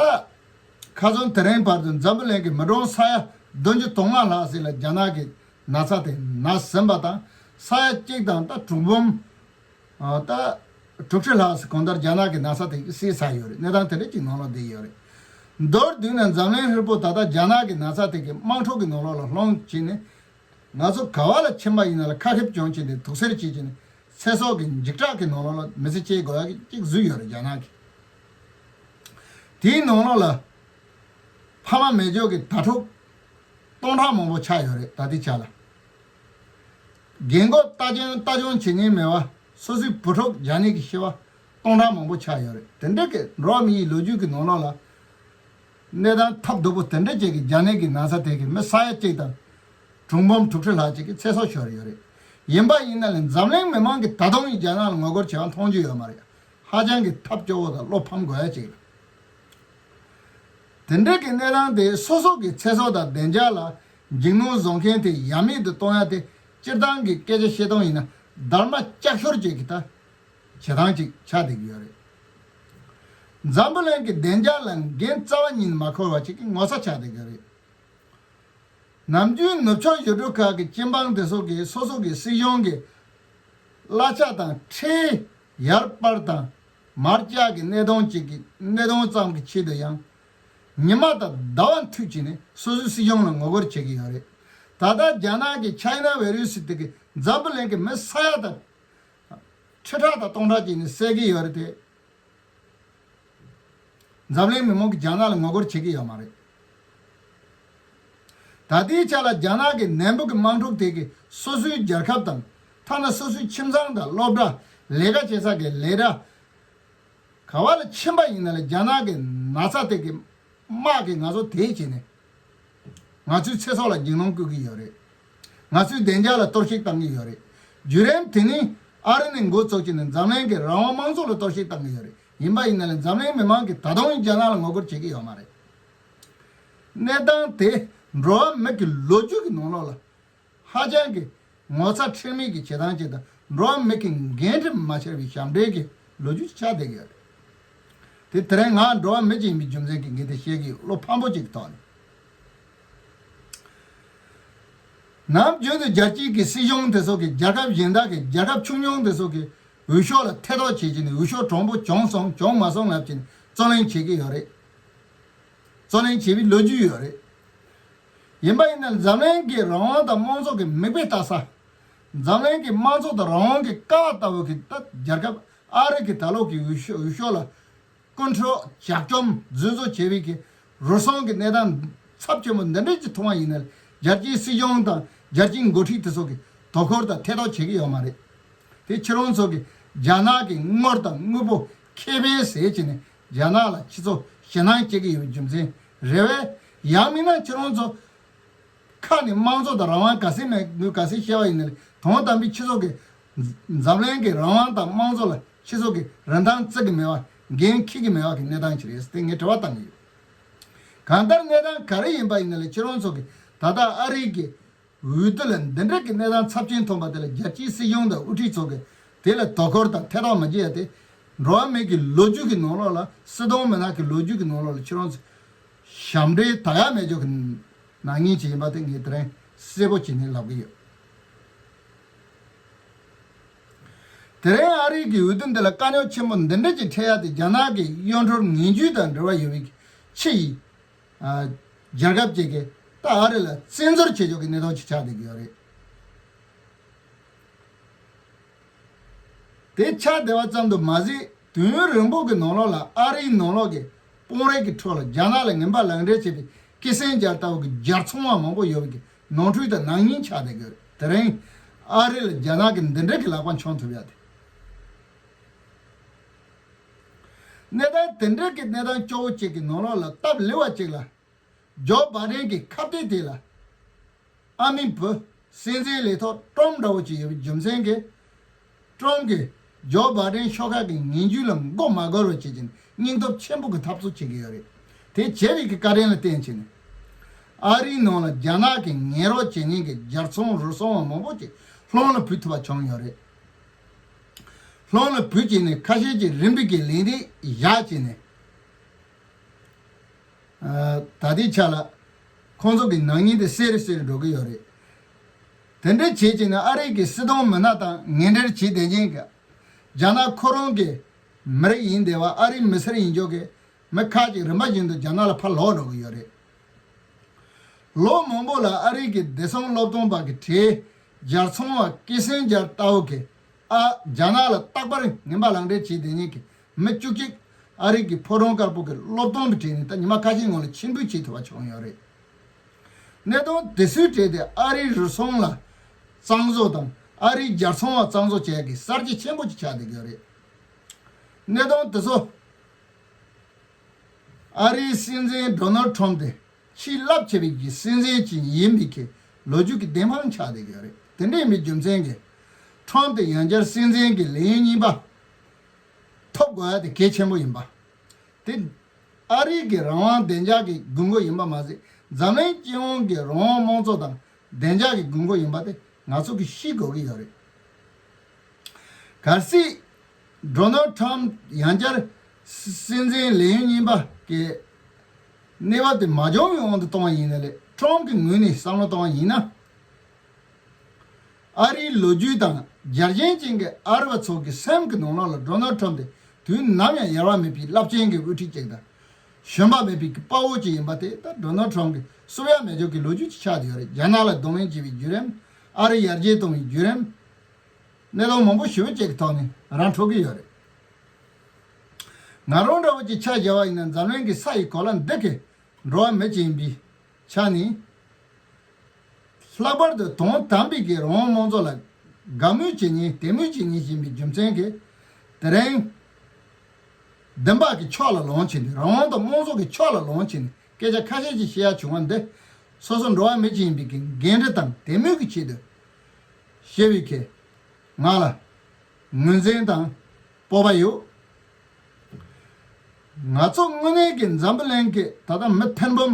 ཁ་སང་དེ་རིང་བར་དུ་འཛམ་བུ་གླིང་གི་མི་གྲངས་ས་ཡ་བདུན་ཅུ་དོན་ལྔ་ལྷག་ཟིག་ལ་རྒྱ་ནག་གི་ན་ཚ་དེ་ན་ཟིན་པ་དང་། ས་ཡ་གཅིག་དང་ད་གྲངས་འབོར་ཨ་ད་དྲུག་ཁྲི་ལྷག་ཟིག་གང་ལྟར་རྒྱ་ནག་གི་ན་ཚ་དེ་གིས་བསད་ཚར་ཡོད་རེད། གནས་སྟངས་དེ་འདྲ་ཅིག་ནང་ལ་བསྡད་ཡོད་རེད། མདོར་བསྡུས་ན་འཛམ་གླིང་ཧྲིལ་པོ་ད་ལྟ་རྒྱ་ནག་གི་ན་ཚ་དེ་གི་དམག་འཁྲུག་གི་ནང་ལོགས་ལ་ལྷུང་བྱས་ནས། ང་ཚོ་ག་བ་ལ་ཕྱིན་པ་ཡིན་ན་ལ་ཁ་ཧྲིབ་གྱོན་བྱས་ནས་དུག་སེལ་བྱས་བྱས་ནས་ཚེ་སྲོག་གི་འཇིགས་སྐྲག་གི་ནང་ལོགས་ལ་མི་ཚེ་སྐྱེལ་དགོས་ཡ་གི་ཅིག་བཟོས་ཡོད་རེད་རྒྱ་ནག་གིས། དེའི་ནང་ལོགས་ལ་ཕ་མ་མེད་ཕྱོགས་ཀྱི་དྭ་ཕྲུག་སྟོང་ཕྲག་མང་པོ་ཆགས་ཡོད་རེད། ད་ལྟའི་ཆ་ལ་རྒན་གོག་ལྟ་སྐྱོང་ལྟ་སྐྱོང་བྱེད་མཁན་མེད་པ། སོ་སོའི་བུ་ཕྲུག་རྒྱ་ནད་ཀྱིས་ཤི་བ་སྟོང་ཕྲག་མང་པོ་ཆགས་ཡོད་རེད། དེ་འདྲ་གི་འགྲོ་བ་མི་ཡི་ལོ་རྒྱུས་ཀྱི་ནང་ལོགས་ལ་གནས་སྟངས་ཐབས་སྡུག་པོ་དེ་འདྲ་ཅིག་གི་རྒྱ་ནད་ཀྱི་ན་ཚ་དེ་གིས་མི་ས་ཡ་གཅིག་དང་གྲངས་འབོར་དྲུག་ཁྲི་ལྷག་ཅིག་གི་ཚེ་སྲོག་ཤོར་ཡོད་རེད། ཡིན་པ་ཡིན་ན་ལས་འཛམ་གླིང་མི་མང་གིས་ད་དུང་ཡང་རྒྱ་ནག་ལ་ངོ་རྒོལ་བྱེད་པ་མཐོང་རྒྱུ་ཡོད་མ་རེད། ཧ་ཅང་གི་ཐབས་སྐྱོ་བོ་དང་བློ་ཕམ་དགོས་ཡ་ཅིག་རེད། དེ་འདྲའི་གི་གནས་སྟངས་དེ་སོ་སོ་གི་ཚེ་སྲོག་དང་བདེ་འཇགས་ལ་འཇིགས་སྣང་བཟོ་མཁན་དེ་ཡ་མེད་དུ་གཏོང་ཡ་དེ་སྤྱིར་བཏང་གི་སྐད་ཆ་བཤད་སྟངས་ཡིན་ན་སྡར་མ་ལྕགས་ཤོར་ཅིག་གི་ད་བྱེད་སྟངས་ཅིག་ཆགས་བསྡད་ཀྱི་ཡོད་རེད། འཛམ་བུ་གླིང་གི་བདེ་འཇགས་ལ་འགན་རྩ་བ་ཉིད་ནས་མ་འཁུར་བ་ཅིག་གི་ངོ་ཚ་ཆགས་བསྡད་ཀྱི་ཡོད་རེད། ནམ་རྒྱུན་ནུབ་ཕྱོགས་ཡུལ་གྲུ་ཁག་གི་སྤྱི་འབངས་དེ་ཚོ་གིས་སོ་སོ་གི་སྲིད་གཞུང་གི་གླ་ཆ་དང་ཁྲལ་ཡར་སྤར་དང་མར་བཀྱག་གི་གནད་དོན་གཅིག་གི་གནད་དོན་ཙམ་གྱི་ཆེད་དུ་ཡང་ཉི་མ་དང་ཟླ་བ་མཐུད་བྱས་ནས་སོ་སོའི་སྲིད་གཞུང་ལ་ངོ་རྒོལ་བྱེད་ཀྱི་ཡོད་རེད། ད་ལྟ་རྒྱ་ནག་གི་ཆའི་ན་བྷའི་རུ་སི་དེ་གིས་འཛམ་བུ་གླིང་གི་མི་ས་ཡ་དང་ཁྲི་ཕྲག་དང་སྟོང་ཕྲག་བྱས་ནས་བསད་ཀྱི་ཡོད་རེད་དེ། འཛམ་གླིང་མི་མང་གིས་རྒྱ་ནག་ལ་ངོ་རྒོལ་བྱེད་ཀྱི་ཡོད་མ་རེད། ད་ལྟའི་ཆ་ལ་རྒྱ་ནག་གི་ནན་པོ་གི་དམག་འཁྲུག་དེ་གིས་སོ་སོའི་རྒྱལ་ཁབ་དང་ཐ་ན་སོ་སོའི་ཁྱིམ་ཚང་དང་སློབ་གྲྭ་ལས་ཀ་བྱེད་ས་གི་ལས་གྲྭ་ག་བ་ལ་ཕྱིན་པ་ཡིན་ན་ལ་རྒྱ་ནག་གི་ན་ཚ་དེ་གི་དམག་གིས་ང་ཚོ་དེད་བྱས་ནས་ང་ཚོའི་ཚེ་སྲོག་ལ་འཇིགས་སྣང་བསྐུལ་གྱི་ཡོད་རེད། ང་ཚོའི་བདེ་འཇགས་ལ་གཏོར་བཤིག་བཏང་གི་ཡོད་རེད། བརྒྱུད་རིམ་དེ་ནི་ཨ་རི་ནས་འགོ་བཙུགས་བྱས་ནས་འཛམ་གླིང་གི་རང་དབང་དམངས་གཙོ་ལ་གཏོར་བཤིག་བཏང་གི་ཡོད་རེད། ཡིན་པ་ཡིན་ན་ལ་འཛམ་གླིང་མི་མང་གིས་ད་དུང་རྒྱ་ནག་ལ་ངོ་རྒོལ་བྱེད་ཀྱི་ཡོད་མ་རེད། གནས་སྟངས་དེ་འགྲོ་བ་མི་གི་ལོ་རྒྱུས་ཀྱི་ནང་ལོགས་ལ་ཧ་ཅང་གི་ངོ་ཚ་ཁྲེལ་མེད་ཀྱི་བྱེད་སྟངས་ཅིག་དང་འགྲོ་བ་མི་གི་འགན་འཁྲི་མ་འཁྱེར་བའི་ཞབས་འདྲེན་གྱི་ལོ་རྒྱུས་ཅིག་ཆགས་བསྡད་ཀྱི་ཡོད་རེད། དེ་དེ་རིང་ང་འགྲོ་བ་མི་ཅིག་ཡིན་པའི་རྒྱུ་མཚན་གྱིས་ངས་དེ་བཤད་ཀྱི་ཡོད། བློ་ཕམ་པོ་ཅིག་གི་ཐོག་ནས། ནམ་རྒྱུན་དུ་རྒྱལ་སྤྱིའི་གི་སྲིད་གཞུང་དེ་ཚོ་གི་རྒྱལ་ཁབ་གཞན་དག་གི་རྒྱལ་ཁབ་ཆུང་ཆུང་དེ་ཚོ་གི་འོས་ཤོག་ལ་ཐེ་གཏོགས་བྱེད་ཀྱི་ནི་འོས་ཤོག་གྲུང་པོ་བྱུང་སོང་བྱུང་མ་སོང་ལབ་ཀྱི་ནི་རྩོད་གླེང་བྱེད་ཀྱི་ཡོད་རེད། རྩོད་གླེང་བྱེད་པའི་ལོ་རྒྱུས་ཡོད་རེད། ཡིན་པ་ཡིན་ན་འཛམ་གླིང་གི་རང་དབང་དང་དམངས་གཙོ་གི་མིག་དཔེ་ལྟ་ས། འཛམ་གླིང་གི་དམངས་གཙོ་དང་རང་དབང་གི་ཀ་བ་ལྟ་བུ་གི་ད་རྒྱལ་ཁབ་ཨ་རི་གི་ད་ལོ་གི་འོས་ཤོག་འོས་ཤོག་ལ་ཀོན་ཁྲོལ་ཇག་བཅོམ་རྫུན་བཟོ་བྱས་པའི་གི་རུལ་སུངས་ཀྱི་གནས་སྟངས་ཚབས་ཆེན་པོ་འདི་འདྲ་ཅིག་མཐོང་བ་ཡིན་ན་རྒྱལ་སྤྱིའི་སྲིད་གཞུང་དང་རྒྱལ་སྤྱིའི་འགོ་ཁྲིད་དེ་ཚོ་གི་དོ་ཁུར་དང་ཐེ་གཏོགས་བྱེད་ཀྱི་ཡོད་མ་རེད། དེ་ཁྱེད་རང་ཚོ་གི་རྒྱ་ནག་གི་དངུལ་དང་དངོས་པོ་ཁེ་ཕན་ཟེར་བྱས་ནས་རྒྱ་ནག་ལ་ཁྱེད་ཚོ་ཞེད་སྣང་སྐྱེ་གི་ཡོད་པའི་རྒྱུ་མཚན་རེད་བས། ཡང་མིན་ན་ཁྱེད་རང་ཚོ་ཁ་ནས་དམངས་གཙོ་དང་རང་དབང་ག་ཚད་མེད་དགོས་ག་ཚད་བཤད་པ་ཡིན་ན་ལས་དོན་དམ་པའི་ཁྱེད་ཚོ་གི་འཛམ་གླིང་གི་རང་དབང་དང་དམངས་གཙོ་ལ་ཁྱེད་ཚོ་གི་རིན་ཐང་བརྩི་གི་མེད་པ་འགན་འཁྱེར་གི་མེད་པ་གི་གནས་སྟངས་ཅིག་རེད་ཟེར་ཏེ་ངས་དྲི་བ་བཏང་གི་ཡོད། གང་ལྟར་གནས་སྟངས་ག་རེ་ཡིན་པ་ཡིན་ན་ལས་ཁྱེད་རང་ཚོ་གི་ད་ལྟ་ཨ་རི་གི་འོས་བསྡུ་ལ་འདི་འདྲ་གི་གནས་སྟངས་ཚབས་ཆེན་ཐོན་པ་དེ་ལ་རྒྱལ་སྤྱིའི་སྲིད་གཞུང་དང་དབུ་ཁྲིད་ཚོ་གི་དེ་ལ་དོ་ཁུར་དང་ཐེ་གཏོགས་མ་བྱེད་ཡ་དེ་འགྲོ་བ་མི་གི་ལོ་རྒྱུས་ཀྱི་ནང་ལོགས་ལ་སྲིད་དོན་མི་སྣ་གི་ལོ་རྒྱུས་ཀྱི་ནང་ལོགས་ལ་ཁྱེད་རང་ཚོ་ཞབས་འདྲེན་ད་ཡ་མེད་ཅོག་གི་ནག་ཉེས་ཅིག་ཡིན་པ་དེ་ངས་དེ་རིང་གསལ་པོ་བྱས་ནས་ལབ་གི་ཡོད། དེ་རིང་ཨ་རི་གི་འོས་བསྡུ་འདི་ལ་དཀའ་རྙོག་ཆེན་པོ་འདི་འདྲ་ཅིག་འཕྲད་ཡ་དེ་རྒྱ་ནག་གི་གཡོན་འཕྲོར་ངན་ཇུས་དང་འབྲེལ་བ་ཡོད་པའི་ཕྱི་ཡི་ཨ། རྒྱལ་ཁབ་ཅིག་གིས་ད་ཨ་རི་ལ་བཙན་འཛུལ་བྱེད་ཕྱོགས་ཀྱི་གནས་སྟངས་ཅིག་ཆགས་བསྡད་ཀྱི་ཡོད་རེད། དེ་ཆགས་བསྡད་པ་ཙམ་དུ་མ་ཟད་དུས་ཡུན་རིང་པོ་གི་ནང་ལོགས་ལ་ཨ་རིའི་ནང་ལོགས་ཀྱི་དཔོན་རིགས་ཀྱི་ཁྲོད་ལ་རྒྱ་ནག་ལ་ངན་པ་ལག་འབྲེལ་བྱས་པའི་ཀི་སན་ཇར་ལྟ་བུ་གི་ཇར་ཚོང་བ་མང་པོ་ཡོད་པའི་གི་ནོར་འཁྲུལ་དང་ནག་ཉེས་ཆགས་བསྡད་ཀྱི་ཡོད་རེད། དེ་རིང་ཨ་རི་ལ་རྒྱ་ནག་གི་འདི་འདྲ་གི་ལག་པ་འཆང་ཐུབ་ཡ་དེ། གནས་སྟངས་དེ་འདྲ་གི་གནས་སྟངས་སྐྱོ་བོ་ཅིག་གི་ནང་ལོགས་ལ་སྟབས་ལེགས་པ་ཅིག་ལ། ཇོ་བྷ་ཌེན་གྱི་ཁ་གཏད་དེ་ལ་ཨ་མའི་བུ་སྲིད་འཛིན་ལས་ཐོག་ཀྲོམ་འདྲ་བོ་ཅིག་ཡོད་པའི་རྒྱུ་མཚན་གྱིས། ཀྲོམ་གྱིས་ཇོ་བྷ་ཌེན་ཤོག་ཁག་གི་ངན་ཇུས་ལ་མགོ་མ་སྒུར་བ་བྱེད་ཀྱིན་སྙིང་སྟོབས་ཆེན་པོ་གི་འཐབ་རྩོད་བྱེད་ཀྱི་ཡོད་རེད། དེ་བྱས་པའི་གི་བཀའ་དྲིན་ལ་བརྟེན་བྱས་ནས། ཨ་རིའི་ནང་ལ་རྒྱ་ནག་གི་ངན་རོགས་བྱེད་མཁན་གྱི་ཇར་ཚོང་རུལ་སུངས་པ་མང་པོ་ཅིག་སློང་ལ་བུད་ཐུབ་པ་བྱུང་ཡོད་རེད། སློང་ལ་བུད་བྱས་ནས་ཁ་ཤས་ཀྱིས་རིམ་པས་ཀྱི་ལས་འདི་བཞག་བྱས་ནས། ད་ལྟའི་ཆ་ལ་ཁོང་ཚོ་གི་ནག་ཉེས་དེ་སེལ་རེ་སེལ་རེ་འགྲོ་གི་ཡོད་རེད། དེ་འདྲ་བྱས་བྱས་ནས་ཨ་རི་གི་སྲིད་དོན་མི་སྣ་དང་ངན་འབྲེལ་བྱེད་བསྡད་མཁན་གྱི་རྒྱ་ནག་ཁོ་རང་གི་མི་རིགས་ཡིན་བསྡད་པ་ཨ་རིའི་མི་སེར་ཡིན་ཆོག་གི་མི་ཁག་ཅིག་རིམ་པ་བཞིན་དུ་རྒྱ་ནག་ལ་ཕར་ལོག་འགྲོ་གི་ཡོད་རེད། ལོ་མང་པོ་ལ་ཨ་རི་གི་བདེ་སྲུང་སློབ་སྟོན་པ་གི་གྲས་ཇར་ཚོང་བ་ཀི་སན་ཇར་ལྟ་བུ་གི་ཨ་རྒྱ་ནག་ལ་རྟག་པར་ངན་པ་ལག་འབྲེལ་བྱེད་བསྡད་མཁན་གྱི་མི་བཅུ་གཅིག་ཨ་རི་གི་ཕོ་བྲང་དཀར་པོ་གི་སློབ་སྟོན་པའི་གྲས་ནས་ད་ཉི་མ་ཁ་ཤས་སྔོན་ལ་ཕྱིར་འབུད་བྱེད་ཐུབ་པ་བྱུང་ཡོད་རེད། གནད་དོན་དེ་ཚོའི་གྲས་དེ་ཨ་རིའི་རུལ་སུངས་ལ་གཙང་བཟོ་དང་ཨ་རིའི་ཇར་ཚོང་བ་གཙང་བཟོ་བྱེད་ཡག་གི་གསར་བརྗེ་ཆེན་པོ་ཅིག་ཆགས་བསྡད་ཀྱི་ཡོད་རེད། གནད་དོན་དེ་ཚོ་ཨ་རིའི་སྲིད་འཛིན་ཌོ་ནལ་ཊྲམ་དེ་ཕྱིར་རླབས་ཆེ་བའི་གི་སྲིད་འཛིན་ཅིག་ཡིན་པའི་གི་ལོ་རྒྱུས་ཀྱི་བདེན་དཔང་ཆགས་བསྡད་ཀྱི་ཡོད་རེད། དེ་འདྲ་ཡིན་པའི་རྒྱུ་མཚན་གྱིས་ཊྲམ་དེ་ཡང་བསྐྱར་སྲིད་འཛིན་གྱི་ལས་ཡུན་གཉིས་པ། ཐོབ་དགོས་ཡ་དེ་གལ་ཆེན་པོ་ཡིན་པ། དེ་ཨ་རི་གི་རང་དབང་བདེ་འཇགས་ཀྱི་དགོས་མཁོ་ཡིན་པ་མ་ཟད། འཛམ་གླིང་སྤྱི་ཡོངས་ཀྱི་རང་དབང་དམངས་གཙོ་དང་བདེ་འཇགས་ཀྱི་དགོས་མཁོ་ཡིན་པ་དེ་ང་ཚོ་གིས་ཤེས་དགོས་ཀྱི་ཡོད་རེད། གལ་སྲིད་ཌོ་ནལ་ཊམ་ཡང་བསྐྱར་སྲིད་འཛིན་ལས་ཡུན་གཉིས་པ་གི་གནས་བབ་དེ་མ་འབྱུང་བའི་དབང་དུ་གཏོང་བ་ཡིན་ན་ལས། ཊམ་གྱི་ངོས་ནས་བསམ་བློ་གཏོང་བ་ཡིན་ན། ཨ་རིའི་ལོ་རྒྱུས་དང་རྒྱལ་ཞེན་ཅན་གྱི་ཨ་རི་བ་ཚོ་གི་སེམས་ཀྱི་ནང་ལོགས་ལ་ཌོ་ནལ་ཊམ་དེ་དུས་ནམ་ཡང་ཡལ་བ་མེད་པའི་རླབས་ཆེན་གྱི་དབུ་ཁྲིད་ཅིག་དང་། ཞུམ་པ་མེད་པའི་དཔའ་བོ་ཅིག་ཡིན་པ་དེ་ད་ཌོ་ནལ་ཊམ་གྱི་བསུབ་ཡ་མེད་ཅོག་གི་ལོ་རྒྱུས་ཅིག་ཆགས་བསྡད་ཡོད་རེད། རྒྱ་ནག་ལ་གདོང་ལེན་བྱེད་པའི་བརྒྱུད་རིམ། ཨ་རི་ཡར་རྒྱས་གཏོང་བའི་བརྒྱུད་རིམ། གནས་སྟངས་མང་པོ་ཞེ་པོ་ཅིག་གི་ཐོག་ནས་རང་འཕྲོད་ཀྱི་ཡོད་རེད། ང་རང་འདྲ་བོ་ཅིག་ཆ་བཞག་པ་ཡིན་ན། འཛམ་གླིང་གི་ས་ཡི་གོ་ལ་འདི་གི་འགྲོ་བ་མི་ཅིག་ཡིན་པའི་ཆ་ནས། ལྷག་པར་དུ་དོན་དམ་པའི་གི་རང་དབང་དམངས་གཙོ་ལ་དགའ་མོས་བྱེད་མཁན་དད་མོས་བྱེད་མཁན་ཡིན་པའི་རྒྱུ་མཚན་གྱིས། དེ་རིང་བདེན་པ་གི་ཕྱོགས་ལ་ལངས་བྱས་ནས། རང་དབང་དང་དམངས་གཙོ་གི་ཕྱོགས་ལ་ལངས་བྱས་ནས་སྐད་ཆ་ཁ་ཤས་ཅིག་བཤད་ཡ་བྱུང་བ་འདི། སོ་སོ་འགྲོ་བ་མི་ཅིག་ཡིན་པའི་གི་འགན་འཁྲི་དང་དད་མོས་ཀྱི་ཆེད་དུ་བཤད་པའི་གི་ང་ལ་ངོས་འཛིན་དང་སྤོབས་པ་ཡོད། ང་ཚོ་དངོས་གནས་ཀྱི་འཛམ་བུ་གླིང་གི་ད་ལྟ་མི་ཐེར་འབུམ་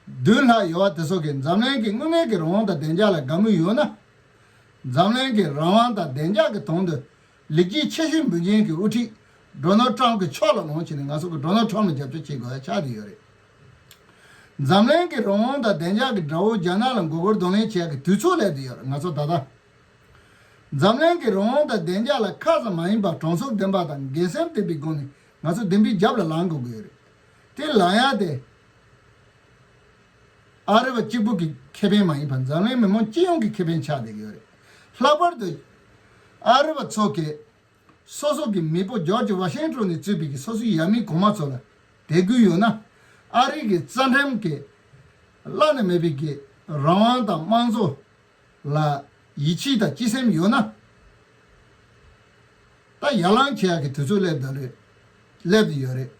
བདུན་ལྷག་ཡོད་པ་དེ་ཚོ་གིས་འཛམ་གླིང་གི་དངོས་གནས་ཀྱི་རང་དབང་དང་བདེ་འཇགས་ལ་དགའ་མོས་ཡོད་ན། འཛམ་གླིང་གི་རང་དབང་དང་བདེ་འཇགས་ཀྱི་དོན་དུ་ལེགས་སྐྱེས་ཆེ་ཤོས་འབུལ་མཁན་གྱི་དབུ་ཁྲིད་ཌོ་ནལ་ཊམ་གྱི་ཕྱོགས་ལ་ལངས་བྱས་ནས། ང་ཚོ་གིས་ཌོ་ནལ་ཊམ་ལ་རྒྱབ་སྐྱོར་བྱེད་དགོས་ཡ་ཆགས་བསྡད་ཡོད་རེད། འཛམ་གླིང་གི་རང་དབང་དང་བདེ་འཇགས་ཀྱི་དགྲ་བོ་རྒྱ་ནག་ལ་མགོ་སྐོར་གདོང་ལེན་བྱེད་ཡ་གི་དུས་ཚོད་སླེབས་བསྡད་ཡོད་རེད། ང་ཚོ་ད་ལྟ་འཛམ་གླིང་གི་རང་དབང་དང་བདེ་འཇགས་ལ་ཁ་ཙམ་མ་ཡིན་པར་དྲང་ཚུགས་ལྡན་པ་དང་འགན་སེམས་ལྡན་པའི་སྒོ་ནས་ང་ཚོ་བདེན་པའི་རྒྱབ་ལ་ལངས་དགོས་ཀྱི་ཡོད་རེད། དེ་ལངས་ཡ་དེ་ཨ་རི་བ་གཅིག་པུ་གི་ཁེ་ཕན་མ་ཡིན་པར་འཛམ་གླིང་མི་མང་སྤྱི་ཡོངས་ཀྱི་ཁེ་ཕན་ཆགས་བསྡད་ཀྱི་ཡོད་རེད། ལྷག་པར་དུ་ཨ་རི་བ་ཚོ་གིས་སོ་སོ་གི་མེས་པོ་ཇོར་ཇི་ཝ་ཤིང་ཊོན་ནས་གཙོས་པའི་གི་སོ་སོའི་ཡབ་མེས་གོང་མ་ཚོ་ལ་དད་གུས་ཡོད་ན། ཨ་རི་གི་རྩ་ཁྲིམས་ཀྱི་བླ་ན་མེད་པའི་གི་རང་དབང་དང་དམངས་གཙོ་ལ་ཡིད་ཆེས་དང་སྤྱི་སེམས་ཡོད་ན། ད་ཡར་ལངས་བྱེད་ཡག་གི་དུས་ཚོད་སླེབས་བསྡད་རེད། སླེབས་བསྡད་ཡོད་རེད།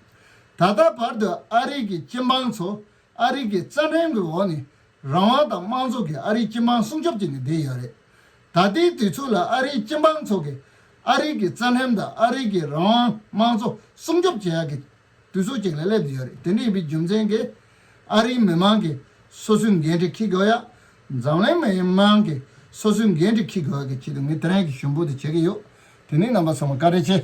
ད་ལྟ་བར་དུ་ཨ་རི་གི་སྤྱི་འབངས་ཚོ། ཨ་རི་གི་རྩ་ཁྲིམས་ཀྱི་འོག་ནས་རང་དབང་དང་དམངས་གཙོ་གི་ཨ་རིའི་སྤྱི་འབངས་སྲུང་སྐྱོབ་བྱས་ནས་བསྡད་ཡོད་རེད། ད་ལྟའི་དུས་ཚོད་ལ་ཨ་རིའི་སྤྱི་འབངས་ཚོ་གིས་ཨ་རི་གི་རྩ་ཁྲིམས་དང་ཨ་རི་གི་རང་དབང་དམངས་གཙོ་སྲུང་སྐྱོབ་བྱེད་ཡག་གི་དུས་ཚོད་ཅིག་ལ་སླེབས་བསྡད་ཡོད་རེད། དེ་འདྲ་ཡིན་པའི་རྒྱུ་མཚན་གྱིས་ཨ་རིའི་མི་མང་གིས་སོ་སོའི་འགན་འཁྲི་འཁྱེར་དགོས་ཡ། འཛམ་གླིང་མི་མང་གིས་སོ་སོའི་འགན་འཁྲི་འཁྱེར་དགོས་ཡ་གི་ཆེད་དུ་ངས་དེ་རིང་གི་ཞུ་འབོད་དེ་བྱེད་ཀྱི་ཡོད། དེ་ནས་རྣམ་པ་ཚང་མ་བཀའ་དྲིན་ཆེ།